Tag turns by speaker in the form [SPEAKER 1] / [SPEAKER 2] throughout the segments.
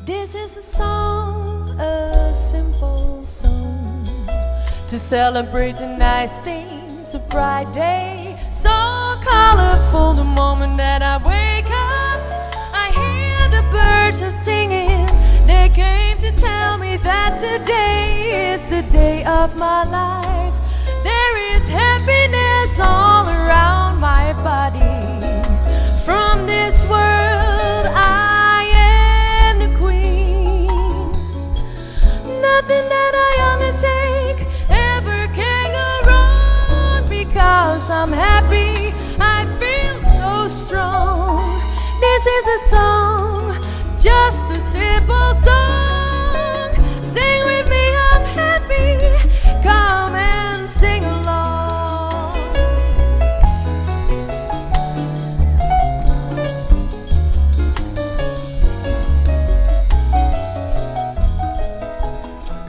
[SPEAKER 1] This is a song, a simple song To celebrate the nice things, a bright day So colorful the moment that I wake up I hear the birds are singing They came to tell me that today is the day of my life There is happiness all around my body From this world I am the queen Nothing that I undertake ever can go wrong Because I'm happy, I feel so strong This is a song, just a simple song Sing with me, I'm happy, come and sing along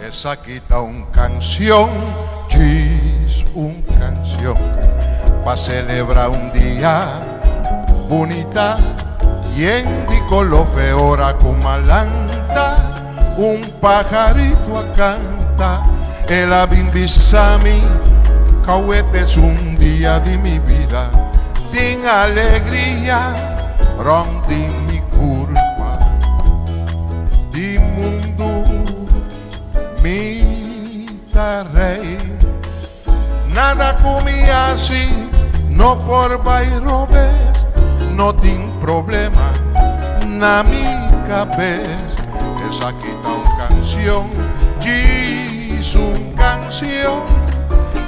[SPEAKER 2] Esaki ta un canción, djis un canción Pa celebra un dia bunita Yen di color fe ora cu m'a lanta Un pajarito a canta El a bin bisa mi Cauet es un dia di mi bida Tin alegria rond di mi curpa Di mundu mi ta rey Nada cu mi haci no por bay robes No tin problema na mi cabes Esaki ta un cancion, djis un cancion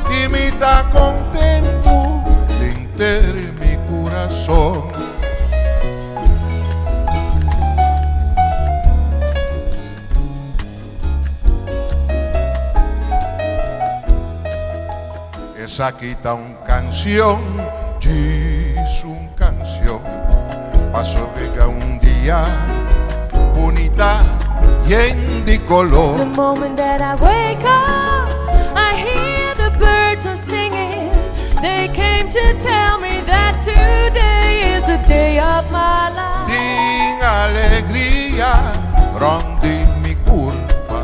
[SPEAKER 2] Y mi ta contento denter mi curason. Esaki ta un canción, djis un canción, pa sobrega un dia bunita yen di color.
[SPEAKER 1] The moment that I wake up, I hear the birds are singing. They came to tell me that today is the day of my life.
[SPEAKER 2] Tin alegria rond di mi curpa,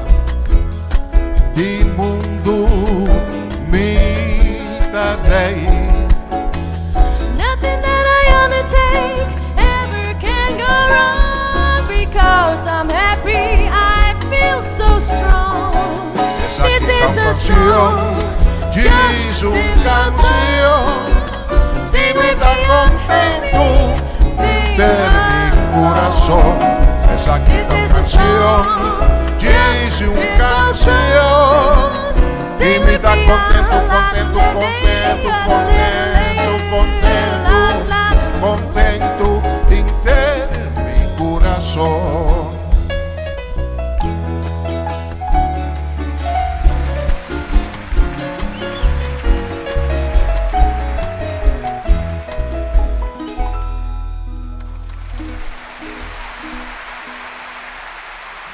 [SPEAKER 2] di mundu mi ta rey.
[SPEAKER 1] Nothing that I undertake ever can go wrong because I'm happy, I feel so strong.
[SPEAKER 2] Esaki
[SPEAKER 1] This
[SPEAKER 2] ta
[SPEAKER 1] is
[SPEAKER 2] un
[SPEAKER 1] a
[SPEAKER 2] canción,
[SPEAKER 1] song,
[SPEAKER 2] djis
[SPEAKER 1] just a
[SPEAKER 2] un
[SPEAKER 1] simple
[SPEAKER 2] canción,
[SPEAKER 1] song.
[SPEAKER 2] y
[SPEAKER 1] Sing
[SPEAKER 2] mi
[SPEAKER 1] with
[SPEAKER 2] ta
[SPEAKER 1] me, I'm
[SPEAKER 2] contento
[SPEAKER 1] happy. Sing
[SPEAKER 2] denter mi curason.
[SPEAKER 1] along.
[SPEAKER 2] Esaki
[SPEAKER 1] This
[SPEAKER 2] ta un
[SPEAKER 1] is a
[SPEAKER 2] canción,
[SPEAKER 1] song,
[SPEAKER 2] djis
[SPEAKER 1] just a
[SPEAKER 2] un
[SPEAKER 1] simple
[SPEAKER 2] canción,
[SPEAKER 1] song.
[SPEAKER 2] y
[SPEAKER 1] Sing
[SPEAKER 2] mi
[SPEAKER 1] with
[SPEAKER 2] ta
[SPEAKER 1] me,
[SPEAKER 2] contento,
[SPEAKER 1] I'm
[SPEAKER 2] contento, contento, contento, contento, contento denter mi curason.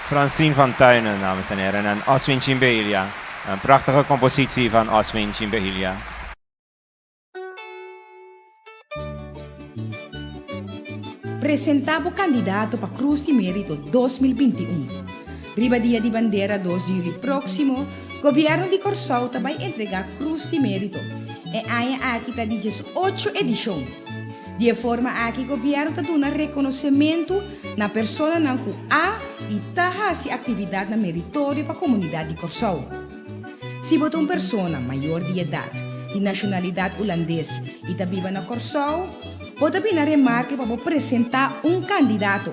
[SPEAKER 3] Francine van Tuinen, dames en heren, en Oswin Chimbelia. Een prachtige compositie van Oswin Chimbelia.
[SPEAKER 4] Presentá bo kandidato pa Krus di Mérito 2021. Riba Dia di Bandera dos di yüli próksimo, Gobièrnu di Kòrsou ta bai entregá Krus di Mérito. E aña aki ta di diesocho edishon. Di e forma aki gobièrnu ta duna rekonosementu na personanan ku a i ta hasi aktividatnan meritorio pa komunidat di Kòrsou. Si bo ta un persona mayor di edat, di nashonalidat ulandes i ta biba na Kòrsou, bo ta bini a remarke pa bo presentá un kandidato.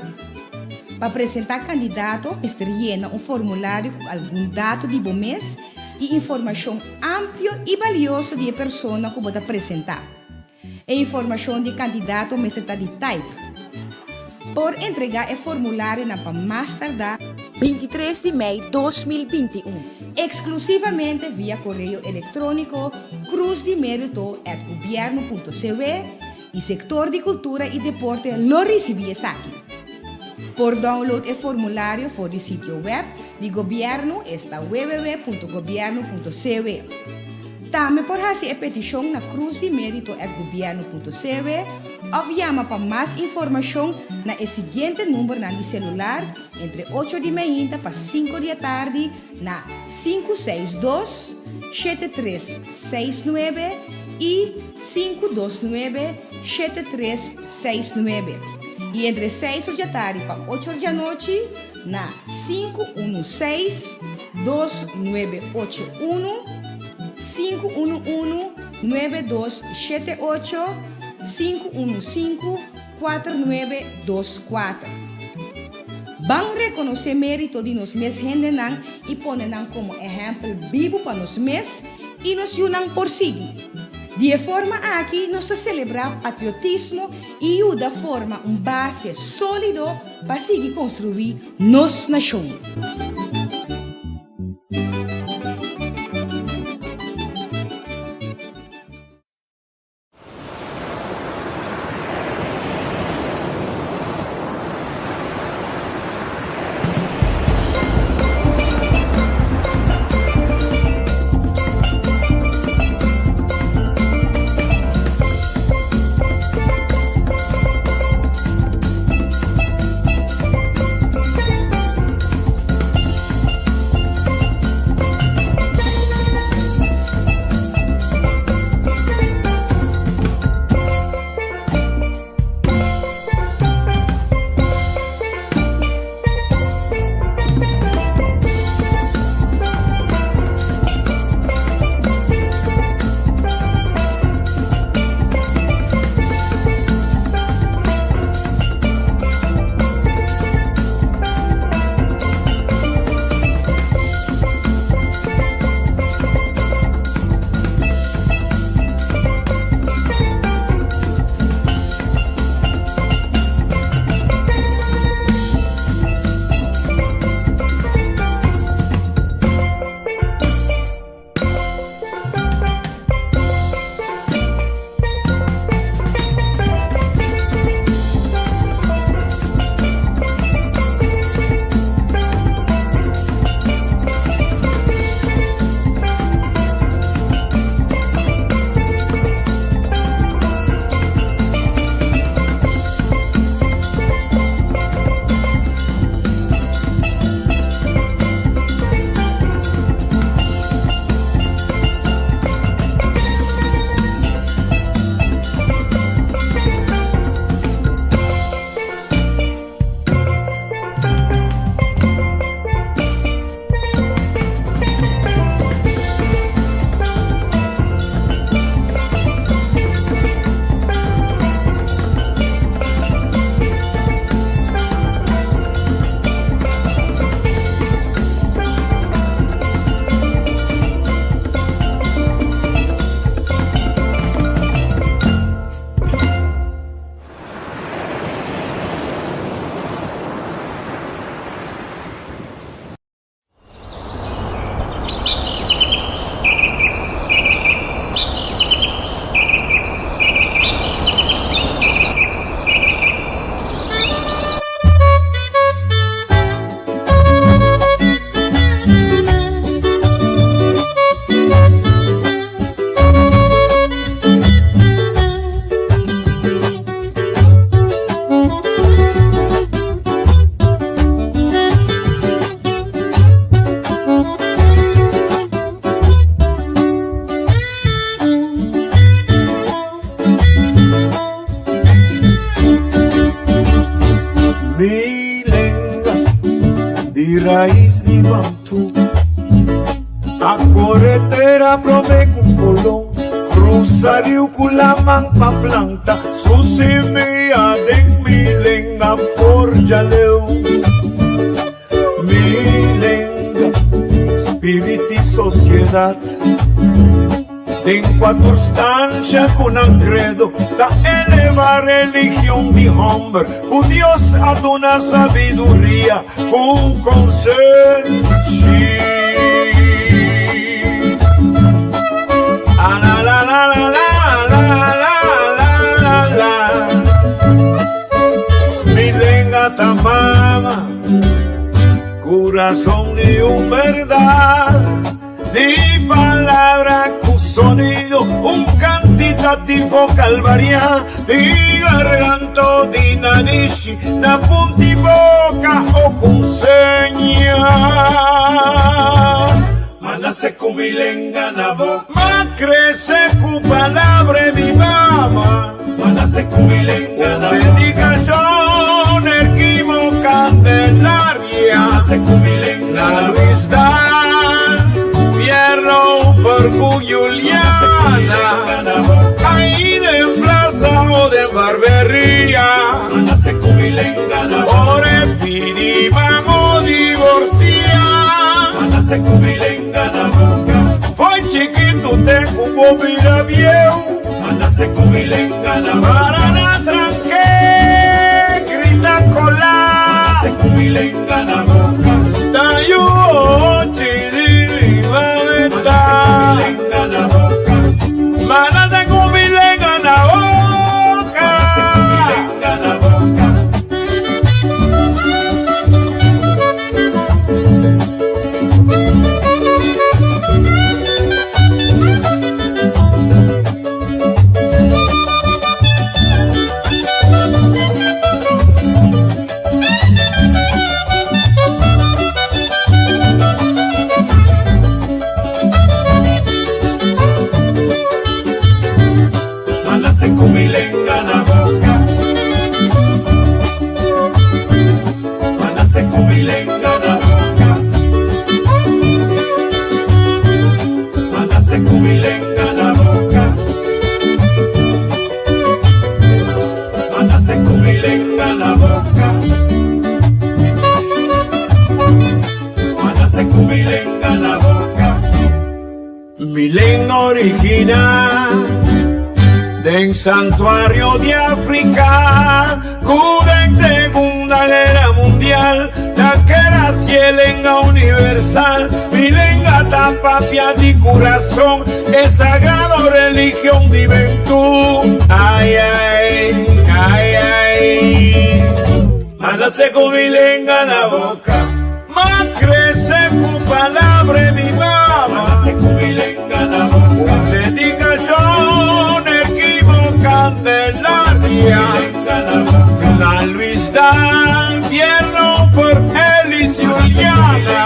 [SPEAKER 4] Pa presentá kandidato mester yena un formulario ku algun dato di bo mes i informashon amplio i balioso di e persona ku bo ta presentá. E informashon di e kandidato mester ta di type. Por entregá e formularionan pa mas tardá 23 di mei 2021, eksklusivamente via koreo elektróniko cruzdimerito@gobierno.cw i Sektor di Kultura i Deporte lo risibí esaki. Por download e formulario for di sitio web di gobièrnu esta www.gobierno.cw. Tambe por hasi e petishon na cruzdimerito@gobierno.cw òf yama pa mas informashon na e siguiente numbernan di selular entre ocho di mainta pa sinku di atardi na 562 7369 i 529 7369 i entre seis or di atardi pa ocho or di anochi na 516 2981 511 9278 515 4924. Ban rekonosé mérito di nos mes hendenan i pone nan komo ehèmpel bibu pa nos mes i nos yunan por sigui. Di e forma aki nos ta selebrá patriotismo i yuda forma un base sólido pa sigui konstruí nos nashon.
[SPEAKER 5] Mi lenga di rais di Bantu A kore tera prome ku Kolon Krusa riu ku laman pa planta Su simia den mi lenga forja leu Mi lenga, spirit i sosiedat Den kua tur stansha ku nan kredo ta eleva religion di hòmber ku Dios a duna sabiduria ku konsenshi. Mi lenga ta mama, kurason di un bèrdat. Di palabra ku sonido, un kantitativo kalvaria di garganto di nanishi na punti boka o ku seña. Ma nase ku mi lenga na boka. Ma krese ku palabra di mama. Ma nase ku mi lenga na boka. Dedikashon Erquimo Candelaria. Ma nase ku mi lenga na Luis Dan Pierno Fercu Juliana. Ahí den plaza o den barberia. Ma nase ku mi lenga na boka. Ora e pidi mamo divorcia. Ma nase ku mi lenga na boka. Foi chikitu te ku bo bira bieu. Ma nase ku mi lenga na boka. Para na tranke grita kola. Ma nase ku mi lenga na boka. Ta yu ochi di riba beta. Ma nase ku mi lenga na boka. Ma nase ku mi lenga na boka. Ma nase ku mi lenga na boka. Ma nase ku mi lenga na boka. Ma nase ku mi lenga na boka. Ma nase ku mi lenga na boka. Ma nase ku mi lenga na boka. Mi lenga original den santuario di Africa ku den Segunda Guera Mundial ta keda si e lenga universal. Mi lenga ta papia di curason e sagrado religion di Bentú. Ai ai, ai ai. Ma nase ku mi lenga na boca. Ma crece cu palabra di mama. Ma nase cu mi lenga na boca. Un dedicacion Erquimo Candelaria. Na Luis Dan Fierro por Elis Juliana.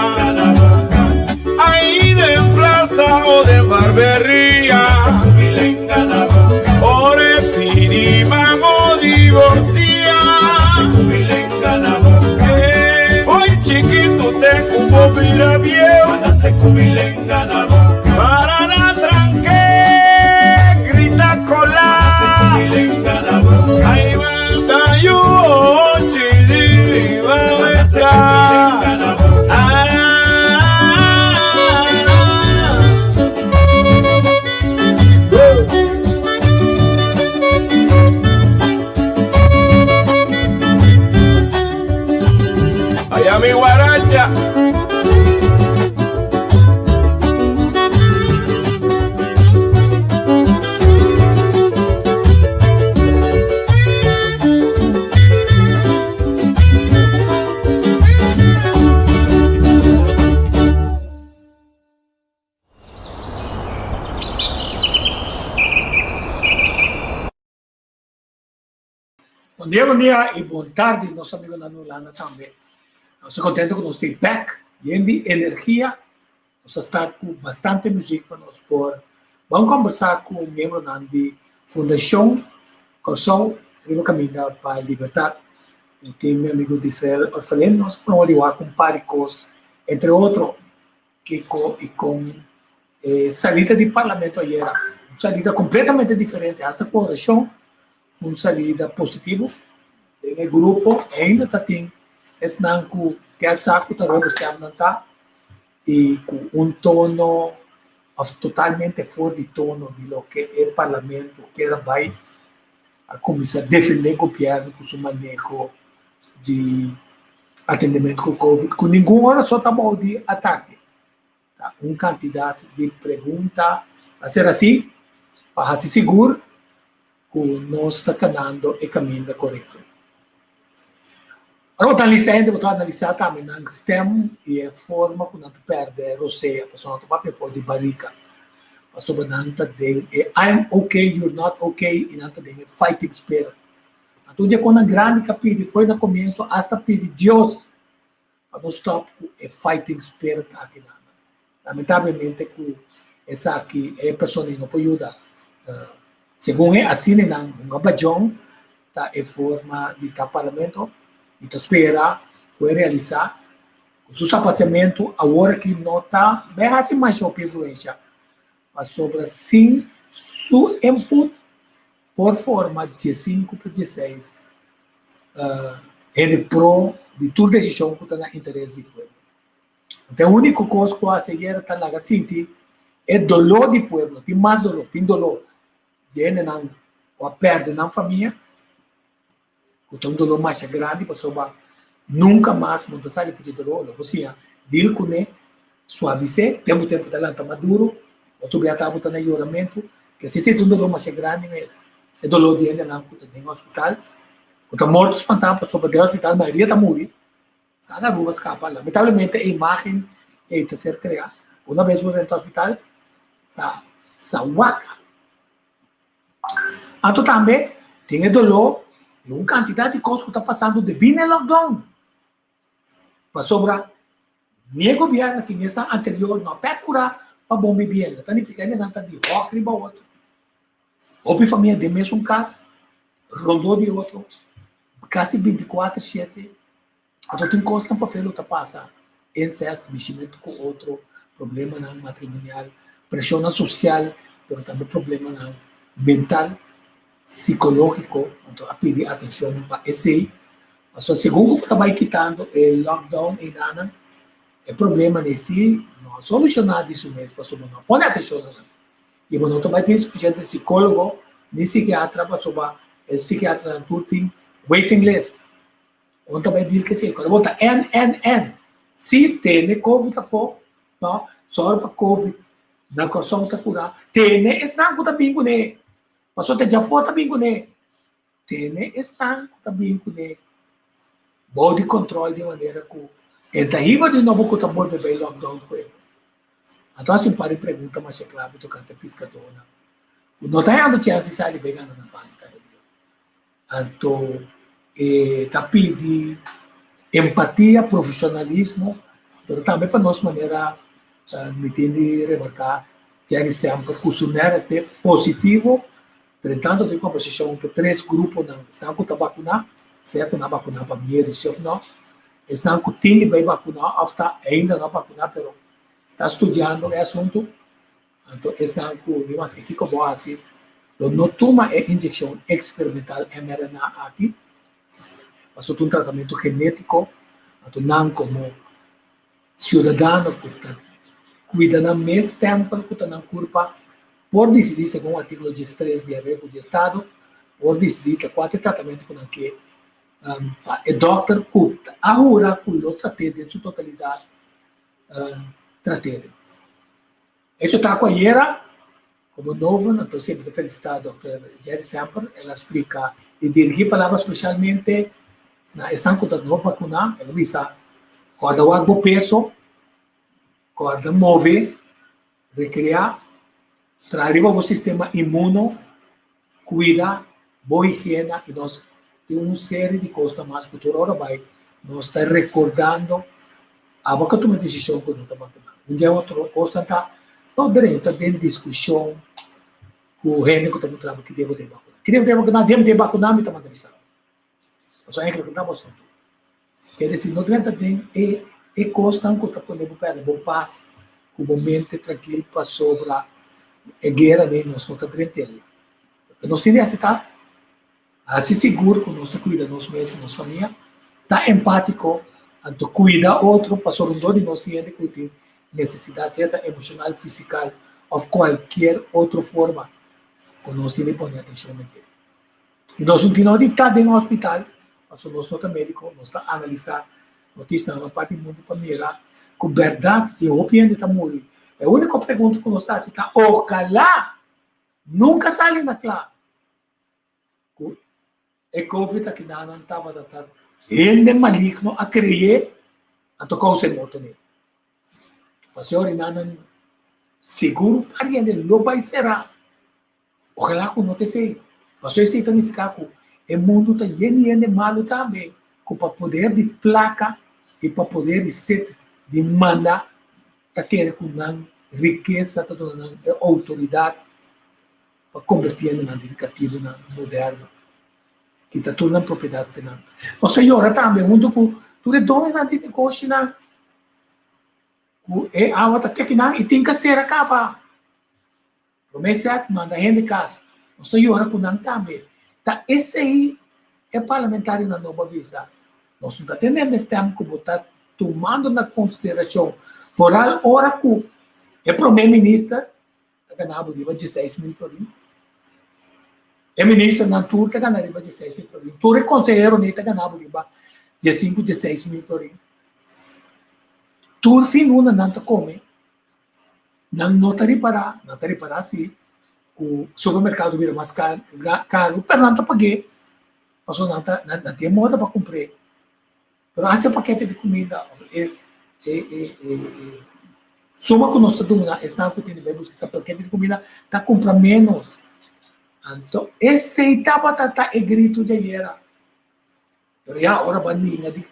[SPEAKER 5] Ahí den plaza o den barberia. Ora e pidi mamo divorcia. Foi chikitu te ku bo bira bieu. Para na tranke grita kola. Ai ta yu ochi di riba mesa. Allá mi guaracha.
[SPEAKER 6] Bon dia, bon dia y bon tardi nos amigonan na Hulanda tambe. Nos ta contento cu nos ta back yen di energia. Nos a start cu bastante muziek pa nos por ban conversa cu miembronan di Fundacion Kòrsou riba caminda pa Libertad. Mi tin mi amigo Disrael Orphelin, nos a proba di wak un par di cos, entre otro Kiko y con e salida di parlamento ayera, un salida completamente diferente, hasta cu oracion, un salida positivo. Den e grupo ainda ta tin esnan cu kier sa cu ta rubber stamp nan ta y cu un tono of totalmente for di tono di loke e parlamento kier a bay a cuminsa defende gobierno cu su maneho di Atendimento ku Covid ku ningun ora so ta bou di atake. Ta un kantidat di pregunta a ser hasi pa hasi sigur ku nos ta kanando e kaminda korekto. Ora bo ta analisá hende, bo ta analisá tambe nan stem i e forma ku nan ta pèrdè rosea, pasobra nan ta papia for di barika, pasobra nan ta den e I'm okay, you're not okay i nan ta den e fighting spirit. Anto un di e konan grandi ku a pidi foi na komienso asta pidi Dios pa no stòp ku e fighting spirit aki nan. Lamentablemente ku esaki e persona ei no por yuda. Segun e asina nan hunga bajon ta e forma di ta parlamento i ta spera ku e realisá ku su sapatiamentu awor aki no ta bai hasi masha hopi influensha pasobra sin su input por forma diesinku pa dieseis hende pro di tur desishon ku ta na interes di pueblo. E úniko kos ku a hasi ayer ta laga sinti e doló di pueblo. Tin mas doló, tin doló di hendenan ku a pèrdè nan famia, ku ta un doló masha grandi pasobra nunka mas bo no ta sali for di e doló, lo bo siña dil kuné, suavis'é, tempu tempu ta lanta maduro, otro bia ta bo ta na yoramentu, ke si esei ta un doló masha grandi mes, e doló di hendenan ku ta den hospital, ku ta morto spantá pasobra den hospital mayoria ta muri. Nan Aruba skapa. Lamentablemente e imagen ei ta ser krea. Una bes bo drenta hospital ta sawaka. Anto tambe tin e doló di un kantidat di kos ku ta pasando debí na e lockdown. Pasobra ni e gobièrnu aki ni esnan anterior no a pèrkurá pa bon bibienda. Ta nifiká hende nan ta di hòk riba otro. Hopi famia den mesun kas, rondó di otro. Kasi binti kuater shete, anto tin kosnan fafel lo ta pasa, incest, bishimentu ku otro, problemanan matrimonial, preshonnan sosial, pero tambe problemanan mental, sikológiko, anto a pidi atenshon pa esei. Pasobra segun ku ta bai kitando e lockdown einanan, e problemanan esi no a solushoná di su mes pasobra bo no a pone atenshon na nan. I bo no ta bai tin sufisiente sikólogo ni sikiatra pasobra e sikiatranan tur tin waiting list. Bo ta bai dil ku esei. Kòrda bo ta NNN. Si tene covid afó, no, sòru pa covid na Kòrsou ta kurá. Tene esnan ku ta bin kuné. Pasobra ta djafó ta bin kuné. Tene esnan ku ta bin kuné bou di kòntròl di manera ku e ta hiba di nobo ku ta bolbe bai lockdown ku e. Anto hasi un par di pregunta masha klabe tokante piskadónan ku no ta hañando chèns di sali bai gana na pan kada dia. Anto e ta pidi empatia, profeshonalismo, pero tambe pa nos manera mi tin di remarká Jerry Semper ku su narrative positivo. Pero den kombersashon ku tres gruponan, esnan ku ta bakuná, sea ku nan bakuná pa miedu si òf nò, esnan ku tin di bai bakuná òf ta ainda no bakuná pero ta studiando e asuntu, anto esnan ku mi maske kiko bo hasi lo no tuma e inyekshon eksperimental mRNA aki, pasobra ta un tratamentu genétiko, anto nan komo Siudadano ku ta kuida nan mes tèmpel ku ta nan kurpa por disidí segun artíkulo diestres di Areglo di Estado por disidí ta kua ta e tratamentu ku nan ke pa e dòkter ku a hura ku lo trat'é den su totalidat trat'é. Hecho ta ku ayera komo novo anto siempre ta felisitá dòkter Jerry Semper el a splika i dirigí palabra spesialmente na esnan ku ta no vakuná. El a bisa, Kòrda wak bo peso, kòrda move, rekreá, traha riba bo sistema inmuno, kuida bo higiena i nos tin un seri di kos ta mas ku tur ora bai nos ta rekordando abo ka tuma e desishon ku no ta vakuná. Un dia otro kosnan ta no drenta den diskushon ku hende ku ta puntra bo ki dia bo ta vakuná. Ki dia bo ta vakuná? Dia mi ta vakuná mi ta manda bisa bo. Pasobra eigenlijk no ta bo asuntu. Ker desi no drenta den e e kosnan ku ta pone bo pèrdè bo pas ku bo mente trankil pasobra e guera nei nos no ta drent'el. Loke nos tin di hasi ta hasi sigur ku nos ta kuida nos mes i nos famia, ta empátiko, anto kuida otro pasobra un dor di nos tin hende ku tin nesesidat sea ta emoshonal, fisikal òf kualkier otro forma ku nos tin di pone atenshon na dje. I nos no tin nada di ta den hospital, pasobra nos no ta médiko, nos ta analisá notisianan na parti di mundu pa mira ku bèrdat tin hopi hende ta muri. E úniko pregunta ku nos ta hasi ta, ojalá nunka sali na kla ku e covid aki nan tabata ta. Hende maligno a kre'é, anto kousa e morto n'e. Pasobra nan sigur pariente lo bai será. Ojalá ku no ta esei. Pasobra esei ta nifiká ku e mundu ta yen di hende malu tambe, ku pa poder di plaka i pa poder di set di manda ta kere ku nan rikesa ta duna nan e outoridat pa kombertí hendenan den katibunan moderno, kita tur nan propiedat fi nan. Nos ta yora tambe huntu ku tur e doñonan di negoshinan ku e awa ta keki nan i tin kasera kaba. Promé sèt manda hende kas. Nos ta yora ku nan tambe. Ta esei e parlamentarionan nobo a bisa. Nos no ta tendendo e stèm ku bo ta tumando na konsiderashon, foral ora ku e promé minister ta gana bo riba dieseis mil florin. E ministernan tur ta gana riba dieseis mil florin. Tur e konseheronan ta gana bo riba diesinku, dieseis mil florin. Tur fin luna nan ta kome. Nan no ta ripará, nan ta ripará si ku supermerkado bira mas karu, pero nan ta pag'é pasobra nan ta nan tin e moda pa kumpr'é. Pero hasta e pakete di kuminda òf e e e suma ku nos ta duna esnan ku tin di bai buska e pakete di kuminda ta kumpra ménos. Anto esei tabata ta e gritu di ayera. Pero ya ora bo a ninga di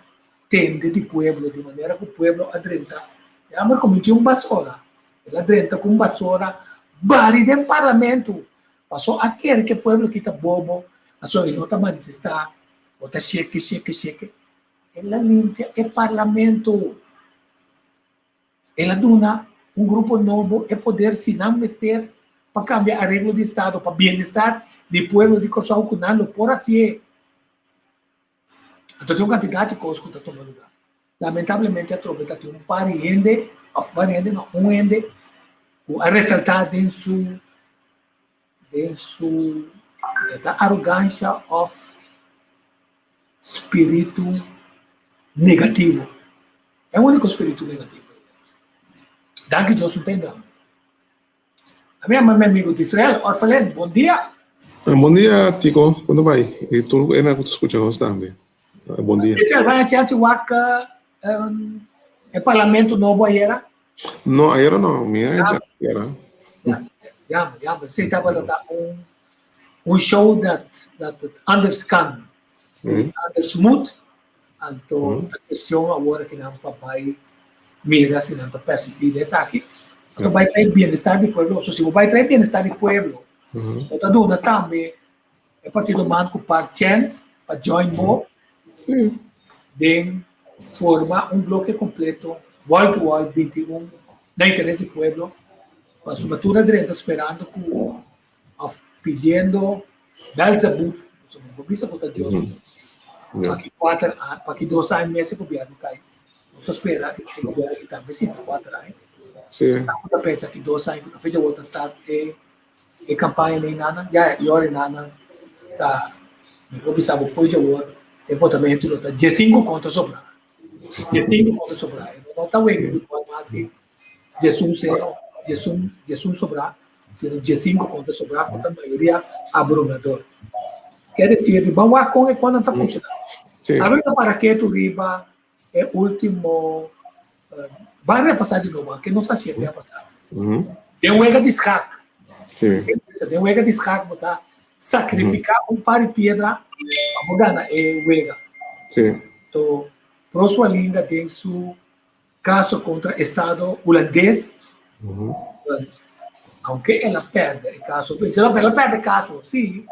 [SPEAKER 6] tende di pueblo di manera ku pueblo a drenta, e homber kuminsha un basora. El a drenta ku un basora bari den parlamento. Paso a kere ku e pueblo aki ta bobo, paso e no ta manifestá, bo ta sheke, sheke, sheke. El a limpia e parlamento. El a duna un grupo nobo e poder si nan mester pa kambia areglo di estado pa bienestar di pueblo di Kòrsou ku nan lo por hasié. Anto tin un kantidat di kos ku ta tuma lugá. Lamentablemente atrobe ta tin un par di hende, òf par di hende no, un hende ku a resaltá den su den su ta arogansha òf spiritu negativo. E úniko spiritu negativo. Danki Dios un tende. A mi ama mi amigo di Israel, Orfelin, bon dia.
[SPEAKER 7] Bon dia, Tico. Kon ta bai? I tur ku ena ku ta skucha nos tambe. Bon dia.
[SPEAKER 6] Israel, bai a chance wak e parlamento nobo ayera?
[SPEAKER 7] No, ayera no. Mi a chance ayera.
[SPEAKER 6] Jammer, jammer. Esei tabata ta un un show dat dat het anders kan. Anders moet. Anto ta cuestion awor aki nan pa bai mira si nan ta persisti den esaki. Pasobra bai trae bienestar di pueblo. So si bo bai trae bienestar di pueblo, bo ta duna tambe e partido man cu par chens pa join bo den forma un bloke completo wall to wall 21 na interes di pueblo. Pasobra tur a drenta sperando cu of pidiendo Belzebub, pasobra bo bisa bo ta Dios, pa ki kuater aña, pa ki dos aña mes e gobierno kai. Nos ta spera e gobierno aki tambe sinta kuater aña. Sa ku ta pensa ki dos aña ku ta fecha wou ta start e e kampaña nei nana, ya e ora nana ta, mi por bisa bo fo'i djawor e votamento lo ta diesinku kontra sobra. Diesinku kontra sobra. E no ta wega futbòl mas si diesun sero, diesun, diesun sobrá, sino diesinku kontra sobrá ku ta mayoria abrumador. Ke desir di ban wak kon e konan ta funshoná. Awe ta para ketu riba e último, ban repasá di nobo, ke nos hasié bia pasá. Den wega di skak, den wega di skak bo ta sakrifiká un par di piedra pa bo gana e wega. So, Prosualinda den su Caso contra Estado Hulandes, aunke el a perde e caso, el a perde e caso, sí,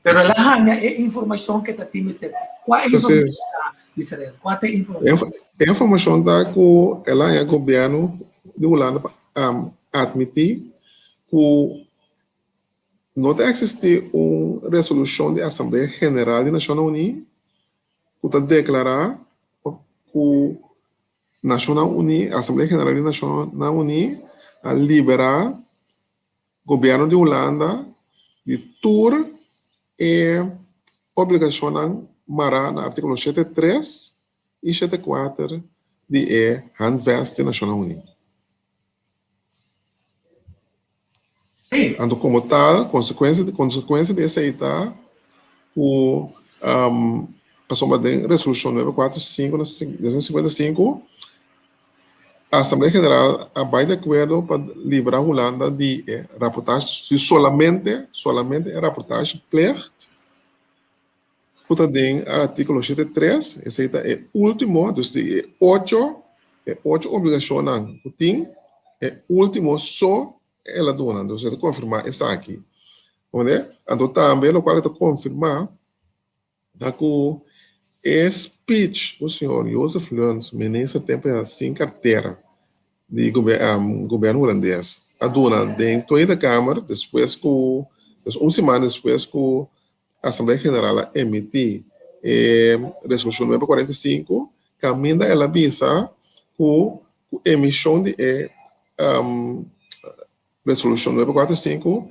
[SPEAKER 6] pero el a haña e informacion ke ta tin mester. Kua e informacion ta, Israel? Kua ta e informacion?
[SPEAKER 7] E informacion ta ku el a haña gobierno di Hulanda pa admiti ku no ta existi un resolucion di Asamblea General di Nacionnan Uní ku ta deklará ku Nashonnan Uní, Asamblea General di Nashonnan Uní a liberá gobièrnu di Hulanda di tur e obligashonnan mará na artíkulo shete tres i shete kuater di e Handvest di Nashonnan Uní. Anto komo tal, konsekuensia konsekuensia di esei ta ku. Pasobra den Resolushon 945 na 1955, Asamblea General a bai di akuerdo pa libra Hulanda di e raportahe, si solamente, solamente e raportageplicht ku ta den artíkulo 73, esei ta e último, dus di e ocho, e ocho obligashonnan ku tin, e último so el a duna. Dus e ta konfirmá esaki. Anto tambe lokual e ta konfirmá Ta ku e speech ku señor Jozef Luns, minister tempu ya sin kartera di gobierno hulandes, a duna den Tweede Kamer despues ku, un siman despues ku Asamblea General a emití e resolushon nuebe 45, kaminda el a bisa ku ku emishon di e Resolushon 945,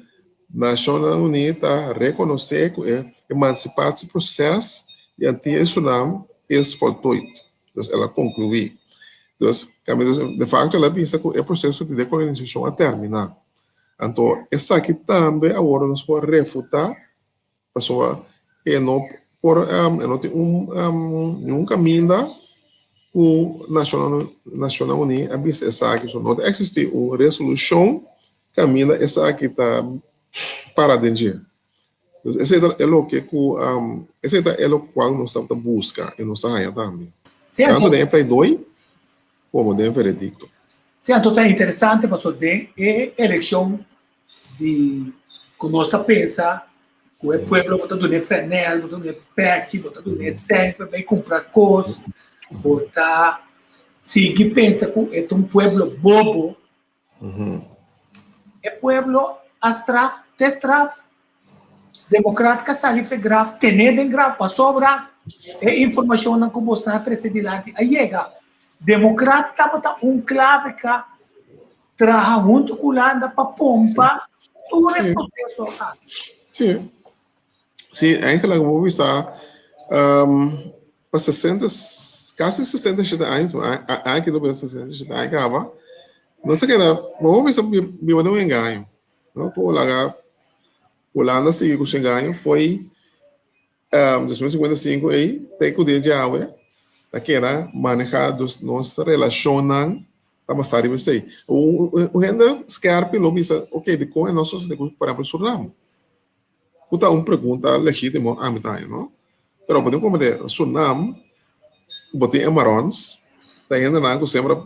[SPEAKER 7] Nashonnan Uní ta rekonosé ku e emansipatieproces di Antia i Surinam is voltooid. Dus el a konkluí. Dus, de facto el a bisa ku e proseso di dekolonisashon a terminá. Anto esaki tambe awor nos por refutá Pasobra e no por e no tin un niun kaminda ku Nashonnan Nashonnan Uní a bisa esaki. So no ta eksistí un resolushon kaminda esaki ta para den dje. Dus esei ta e loke ku esei ta e lokual nos tabata buska i nos a haña tambe. Tantu den e pleidoi komo den e veredikto.
[SPEAKER 6] Sí, anto ta interesante pasobra den e elekshon di ku nos ta pensa ku e pueblo bo ta dun'é flanel, bo ta dun'é pèchi, bo ta dun'é sèn pa bai kumpra kos, bo ta sigui pensa ku e ta un pueblo bobo. E pueblo a straf, te straf. Demokrat ka sali fe graf, ten'é den graf pasobra e informashonnan ku bosnan a trese dilanti a yega. Demokrat tabata un klave ka Traha huntu ku Hulanda pa pompa tur e proseso aki.
[SPEAKER 7] Sí. Sí, eigenlijk bo bisa pa 60, kasi 67 años, aki lo bira 67 años kaba, nos a keda, bo bisa biba den un engaño, no? Ku laga Hulanda sigui ku su engaño foi 2055 ei te ku dia djawe ta keda maneha dus nos relashonnan ta basá riba esei. Un hende skerpi lo bisa, ok, dikon e no sosodé ku por ehèmpel Surnam? Ku ta un pregunta legítimo ami ta haña, no? Pero bo tin komprendé, Surnam bo tin e maròns, ta hendenan ku semper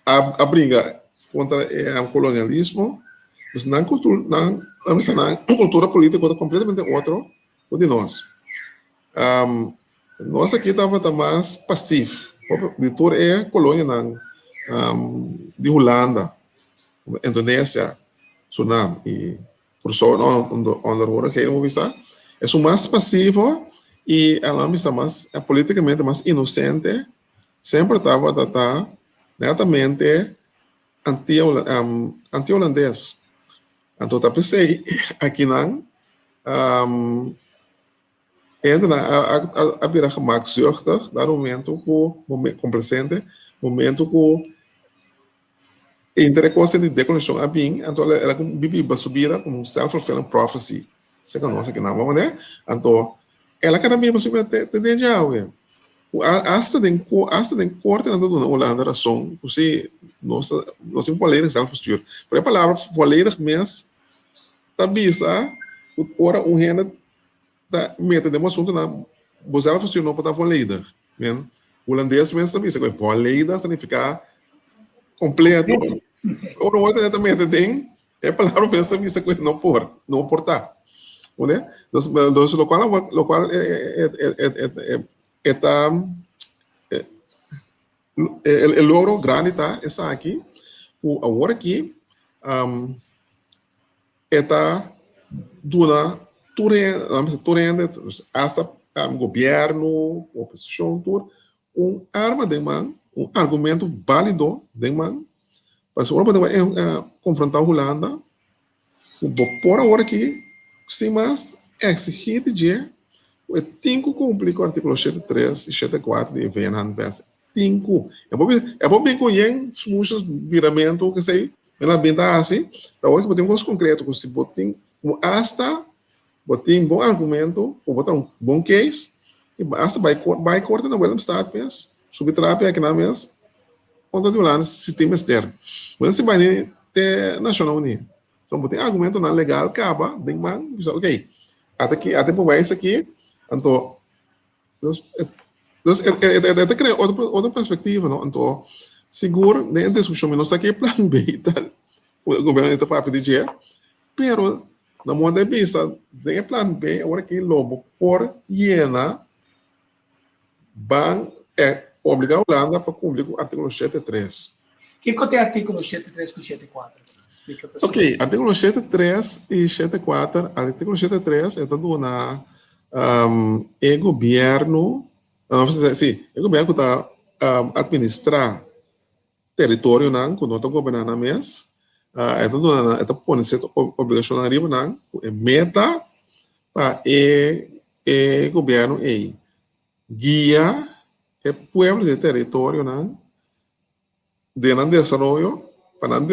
[SPEAKER 7] a bringa kontra e kolonialismo, dus nan kultura, nan, nan bisa nan kultura polítiko ta kompletamente otro ku di nos. Nos aki tabata mas pasif di tur e kolonianan di Hulanda, Indonesia, Surinam i Kòrsou onder hoorigheden bo bisa, esun mas pasivo i nan bisa mas politikamente mas inosente semper tabata ta netamente anti-holandes. Anto ta p'esei akinan Hendenan a bira gemakzuchtig na momento ku, komplesente, momento ku inter e kos di dekolonishon a bin, anto el a biba su bida komo un self fulfilling prophecy, esei ku nos aki nan bo manera, anto el a keda biba su bida te den djawe, ku asta den asta den korte nan ta duna Hulanda rason ku si nos ta nos tin volledig zelfbestuur, pero e palabra volledig mes ta bisa ku ora un hende ta mete den bo asuntunan, bo zelfbestuur no por ta volledig. Men, hulandes mes ta bisa ku volledig ta nifiká kompleto. Ora un hende ta mete den, e palabra mes ta bisa ku no por, no por ta. Oné? Dus, dus lokual, lokual e ta, e logro grandi ta esaki, ku awor aki E ta duna tur hende, laga mi bisa tur hende, hasta gobièrnu, oposishon, tur, un arma den man, un argumento bálido den man, pasobra ora bo ta bai konfrontá Hulanda, ku bo por awor aki sin mas eksigí di dje ku e tin ku kumpli ku artíkulo 73 i 74 di e VN-Handvest. Tin ku. E por e por bin ku yen smushas, biramentu, kesei, Men a bin ta hasi, pero awor ku bo tin un kos konkreto ku si bo tin, ku asta bo tin bon argumento, ku bo ta un bon case, I asta bai bai korte na Willemstad mes, subi trapi akinan mes, kontra di Hulanda si tin mester. Bo si bai ni te Nashonnan Uní. So bo tin argumentonan legal kaba den man, bisa ok, ata aki, ata e bewijs aki, anto dus dus e ta krea otro otro perspektiva no, anto sigur den e diskushon mi no sa ke plan B ta ku e gobierno ta papia di dje, pero Na moda e bisa den e plan B awor aki lo bo por yena ban e obliga Hulanda pa cumpli cu articulo shete tres.
[SPEAKER 6] Kico ta e articulo shete tres cu shete cuater? Splica pa
[SPEAKER 7] Ok, articulo shete tres y shete cuater, articulo shete tres e ta duna e gobierno, si, e gobierno cu ta administra teritorionan ku no ta goberná nan mes, e ta duna nan, e ta pone sierto obligashonnan riba nan ku e meta pa e e gobièrnu ei guia e pueblo di e teritorionan den nan desaroyo pa nan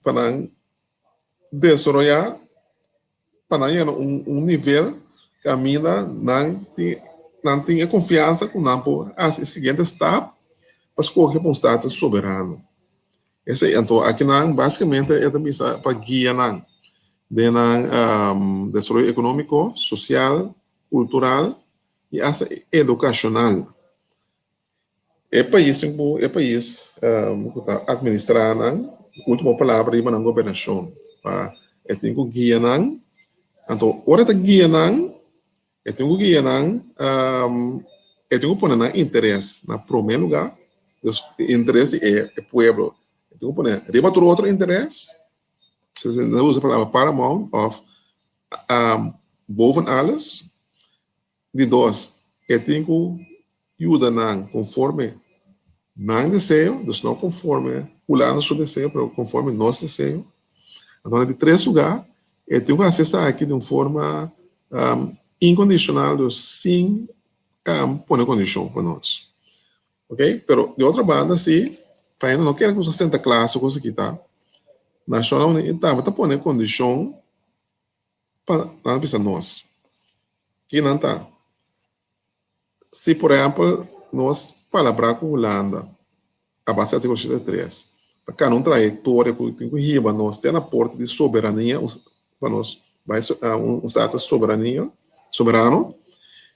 [SPEAKER 7] pa nan desaroyá pa nan yega na un un nivel kaminda nan tin nan tin e konfiansa ku nan por hasi e siguiente stap pa skohe pa un status soberano. Esei anto akinan basikamente e ta bisa pa guia nan den nan desaroyo ekonómiko, sosial, kultural i asta edukashonal. E pais tin ku e pais ku ta administrá nan último palabra riba nan gobernashon pa e tin ku guia nan anto ora e ta guia nan e tin ku guia nan e tin ku pone nan interes na promé lugá dus interes di e pueblo e tin ku pone riba tur otro interes nan usa e palabra paramount òf boven alles. Di dos, e tin ku yuda nan konforme nan deseo, dus no konforme Hulanda su deseo, pero konforme nos deseo. Anto na di tres lugá, e tin ku hasi esaki di un forma inkondishonal, dus sin pone kondishon pa nos. Ok, pero di otro banda si, pa hende no kere ku nos a senta kla su kos aki ta, Nashonnan Uní tambe ta pone kondishon Pa nan bisa nos kinan ta. Si por ehempel nos palabrá ku Hulanda a base di artíkulo 83 pa kana un trayektoria ku tin ku hiba nos te na porta di soberania pa nos bai un status soberania soberano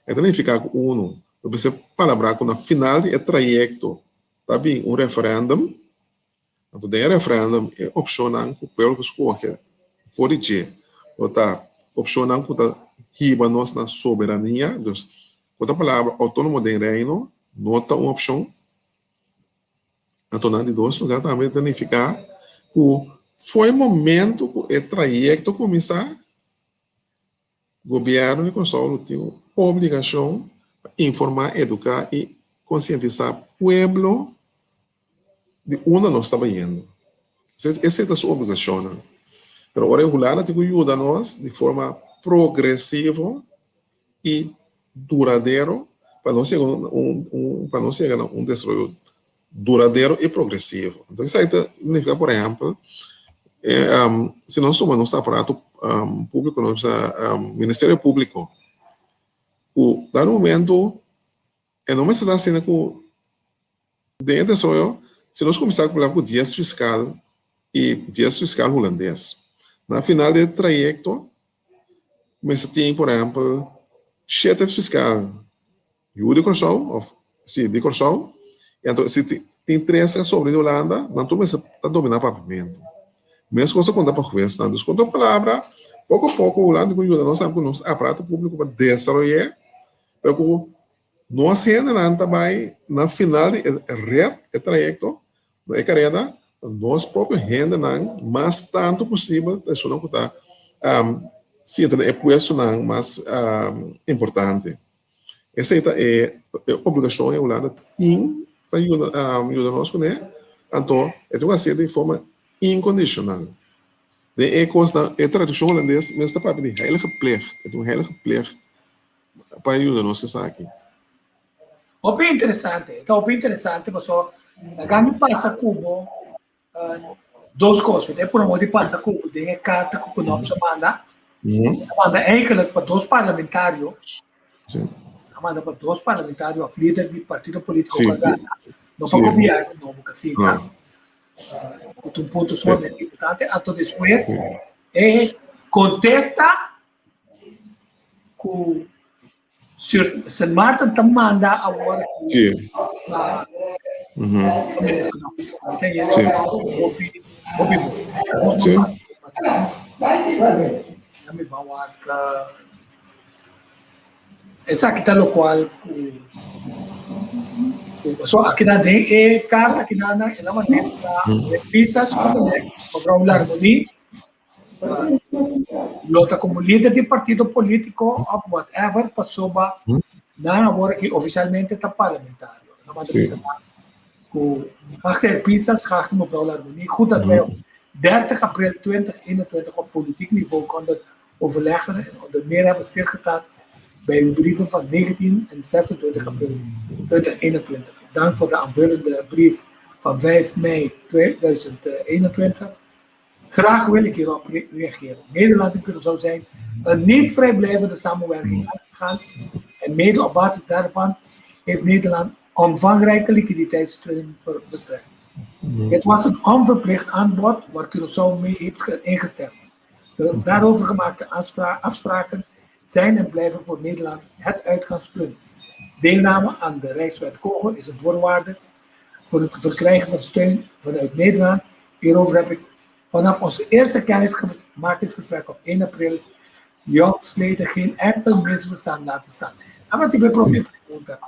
[SPEAKER 7] e ta nifiká ku unu lo mester palabrá ku na final di e trayekto ta bin un referèndum. Anto den e referendum e opshonnan ku pueblo por skohe for di dje lo ta opshonnan ku ta hiba nos na soberania, dus ku otro palabra outónomo den Reino no ta un opshon. Anto na di dos lugar tambe ta nifiká ku for e momento ku e trayekto kuminsá, Gobièrnu di Kòrsou lo tin un obligashon pa informá, eduká i konsientisá pueblo di unda nos ta bayendo. Esei ta su obligashonnan. Pero ora e Hulanda tin ku yuda nos di forma progresivo i duradero pa nos yega un pa nos yega na un desaroyo duradero i progresivo. Entonces esaki ta nifiká por ehèmpel si nos tuma nos aparato públiko nos bisa Ministerio Públiko ku dado momento e no mester ta asina ku den e desaroyo si nos kuminsá ku dies fiskal i dies fiskal hulandes na final di e trayekto mester tin por ehèmpel shete fiskal Yu di Kòrsou òf si di Kòrsou i anto si tin tres a sobra di Hulanda nan tur mester ta dominá papiamentu. Mes kos ta konta pa huesnan. Dus ku otro palabra poko poko Hulanda tin ku yuda nos tambe ku nos aparato públiko pa desaroy'é pero ku nos hendenan ta bai na final di e ret e trayekto na e kareda nos propio hendenan mas tantu posibel ta esunnan ku ta sinta na e puestonan mas importante. Esei ta e obligashon e Hulanda tin pa yuda yuda nos kuné, anto e tin ku hasié di forma inkondishonal. Den e kosnan e tradukshon hulandes mes ta papia di heilige plicht, e tin un heilige plicht pa yuda nos esaki.
[SPEAKER 6] Hopi interesante, e ta hopi interesante pasobra laga mi pasa ku bo dos kos. Mi ta promo di pasa ku den e karta ku Knops a manda. A manda eigenlijk pa dos parlamentario.
[SPEAKER 7] Sí.
[SPEAKER 6] A manda pa dos parlamentario of lider di partido politico ku a gana, no pa gobierno nobo ku a sinta, ku ta un punto sumamente importante. Anto despues e kontesta ku Sir Sint Maarten ta manda awor pa hopi hopi bon. Mi ban wak esaki ta lokual ku so akinan den e karta akinan el a mand'é pa Pisas mevrouw Larmonie. Lo ta como lider di partido politico of whatever pasobra nan awor aki oficialmente ta parlamentario. Nan manda bisa nan cu geachte heer Pisas, geachte mevrouw Larmonie, goed dat wij op 30 april 2021 op politiek niveau konden overleggen en onder meer hebben stilgestaan bij uw brieven van 19 en 26 april 2021. Dank voor de aanvullende brief van 5 mei 2021. Graag wil ik hierop reageren. Nederland en Curaçao zijn een niet vrijblijvende samenwerking aangegaan en mede op basis daarvan heeft Nederland omvangrijke liquiditeitssteun verstrekt. Het was een onverplicht aanbod waar Curaçao mee heeft ingestemd. De daarover gemaakte afspraken zijn en blijven voor Nederland het uitgangspunt. Deelname aan de Rijkswet Kogel is een voorwaarde voor het verkrijgen van steun vanuit Nederland. Hierover heb ik vanaf ons eerste kennismakingsgesprek op 1 april jongstleden geen enkel misverstand laten staan. Ama si propio pregunta.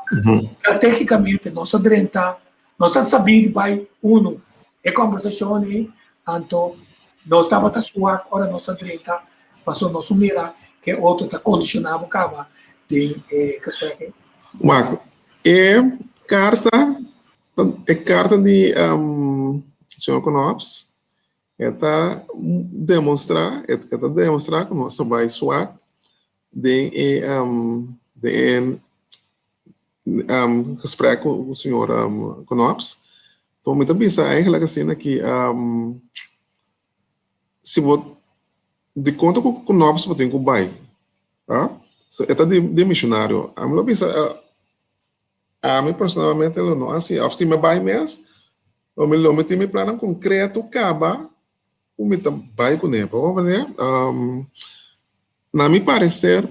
[SPEAKER 6] Strategicamente nos a drenta, nos a sabi bai uno e conversacion ei, anto nos tabata suak ora nos a drenta, paso nos mira ke otro ta condiciona bo caba den e gesprek ei.
[SPEAKER 7] Wak, e karta e karta di señor Knops e ta demostrá e ta demostrá ku nos ta bai swak den e den e gesprek ku señor Knops. Enton mi ta bisa eigenlijk asina ki si bo di konta ku Knops bo tin ku bai a so e ta demisionario. Ami lo bisa ami personalmente lo no hasi of si mi bai mes lo mi lo mi tin mi plannan konkreto kaba ku mi ta bai kuné. Bo comprende? Na mi pareser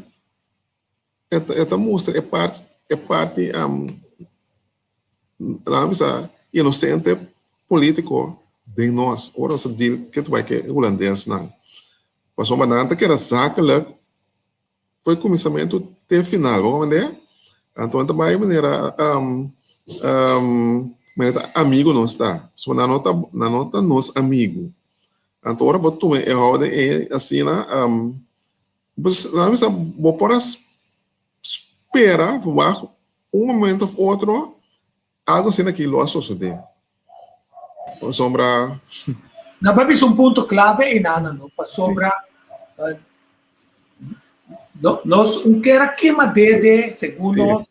[SPEAKER 7] e ta e ta mustra e parti e parti laga bisa inosente politico den nos ora nos ta deal ke ta bai ke hulandesnan pasobra nan ta keda zakelijk for e kuminsamentu te final bo comprende anto nan ta bai manera manera ta amigo nos ta pasobra nan no ta nan no ta nos amigo anto ora bo tuma e houding ei asina Pues laga mi sa bo por a spera verwacht un momento of otro algo asina aki lo a sosode. Pasobra.
[SPEAKER 6] Na bo a bisa un punto clave einana no pasobra nos un kier a kima dede segun nos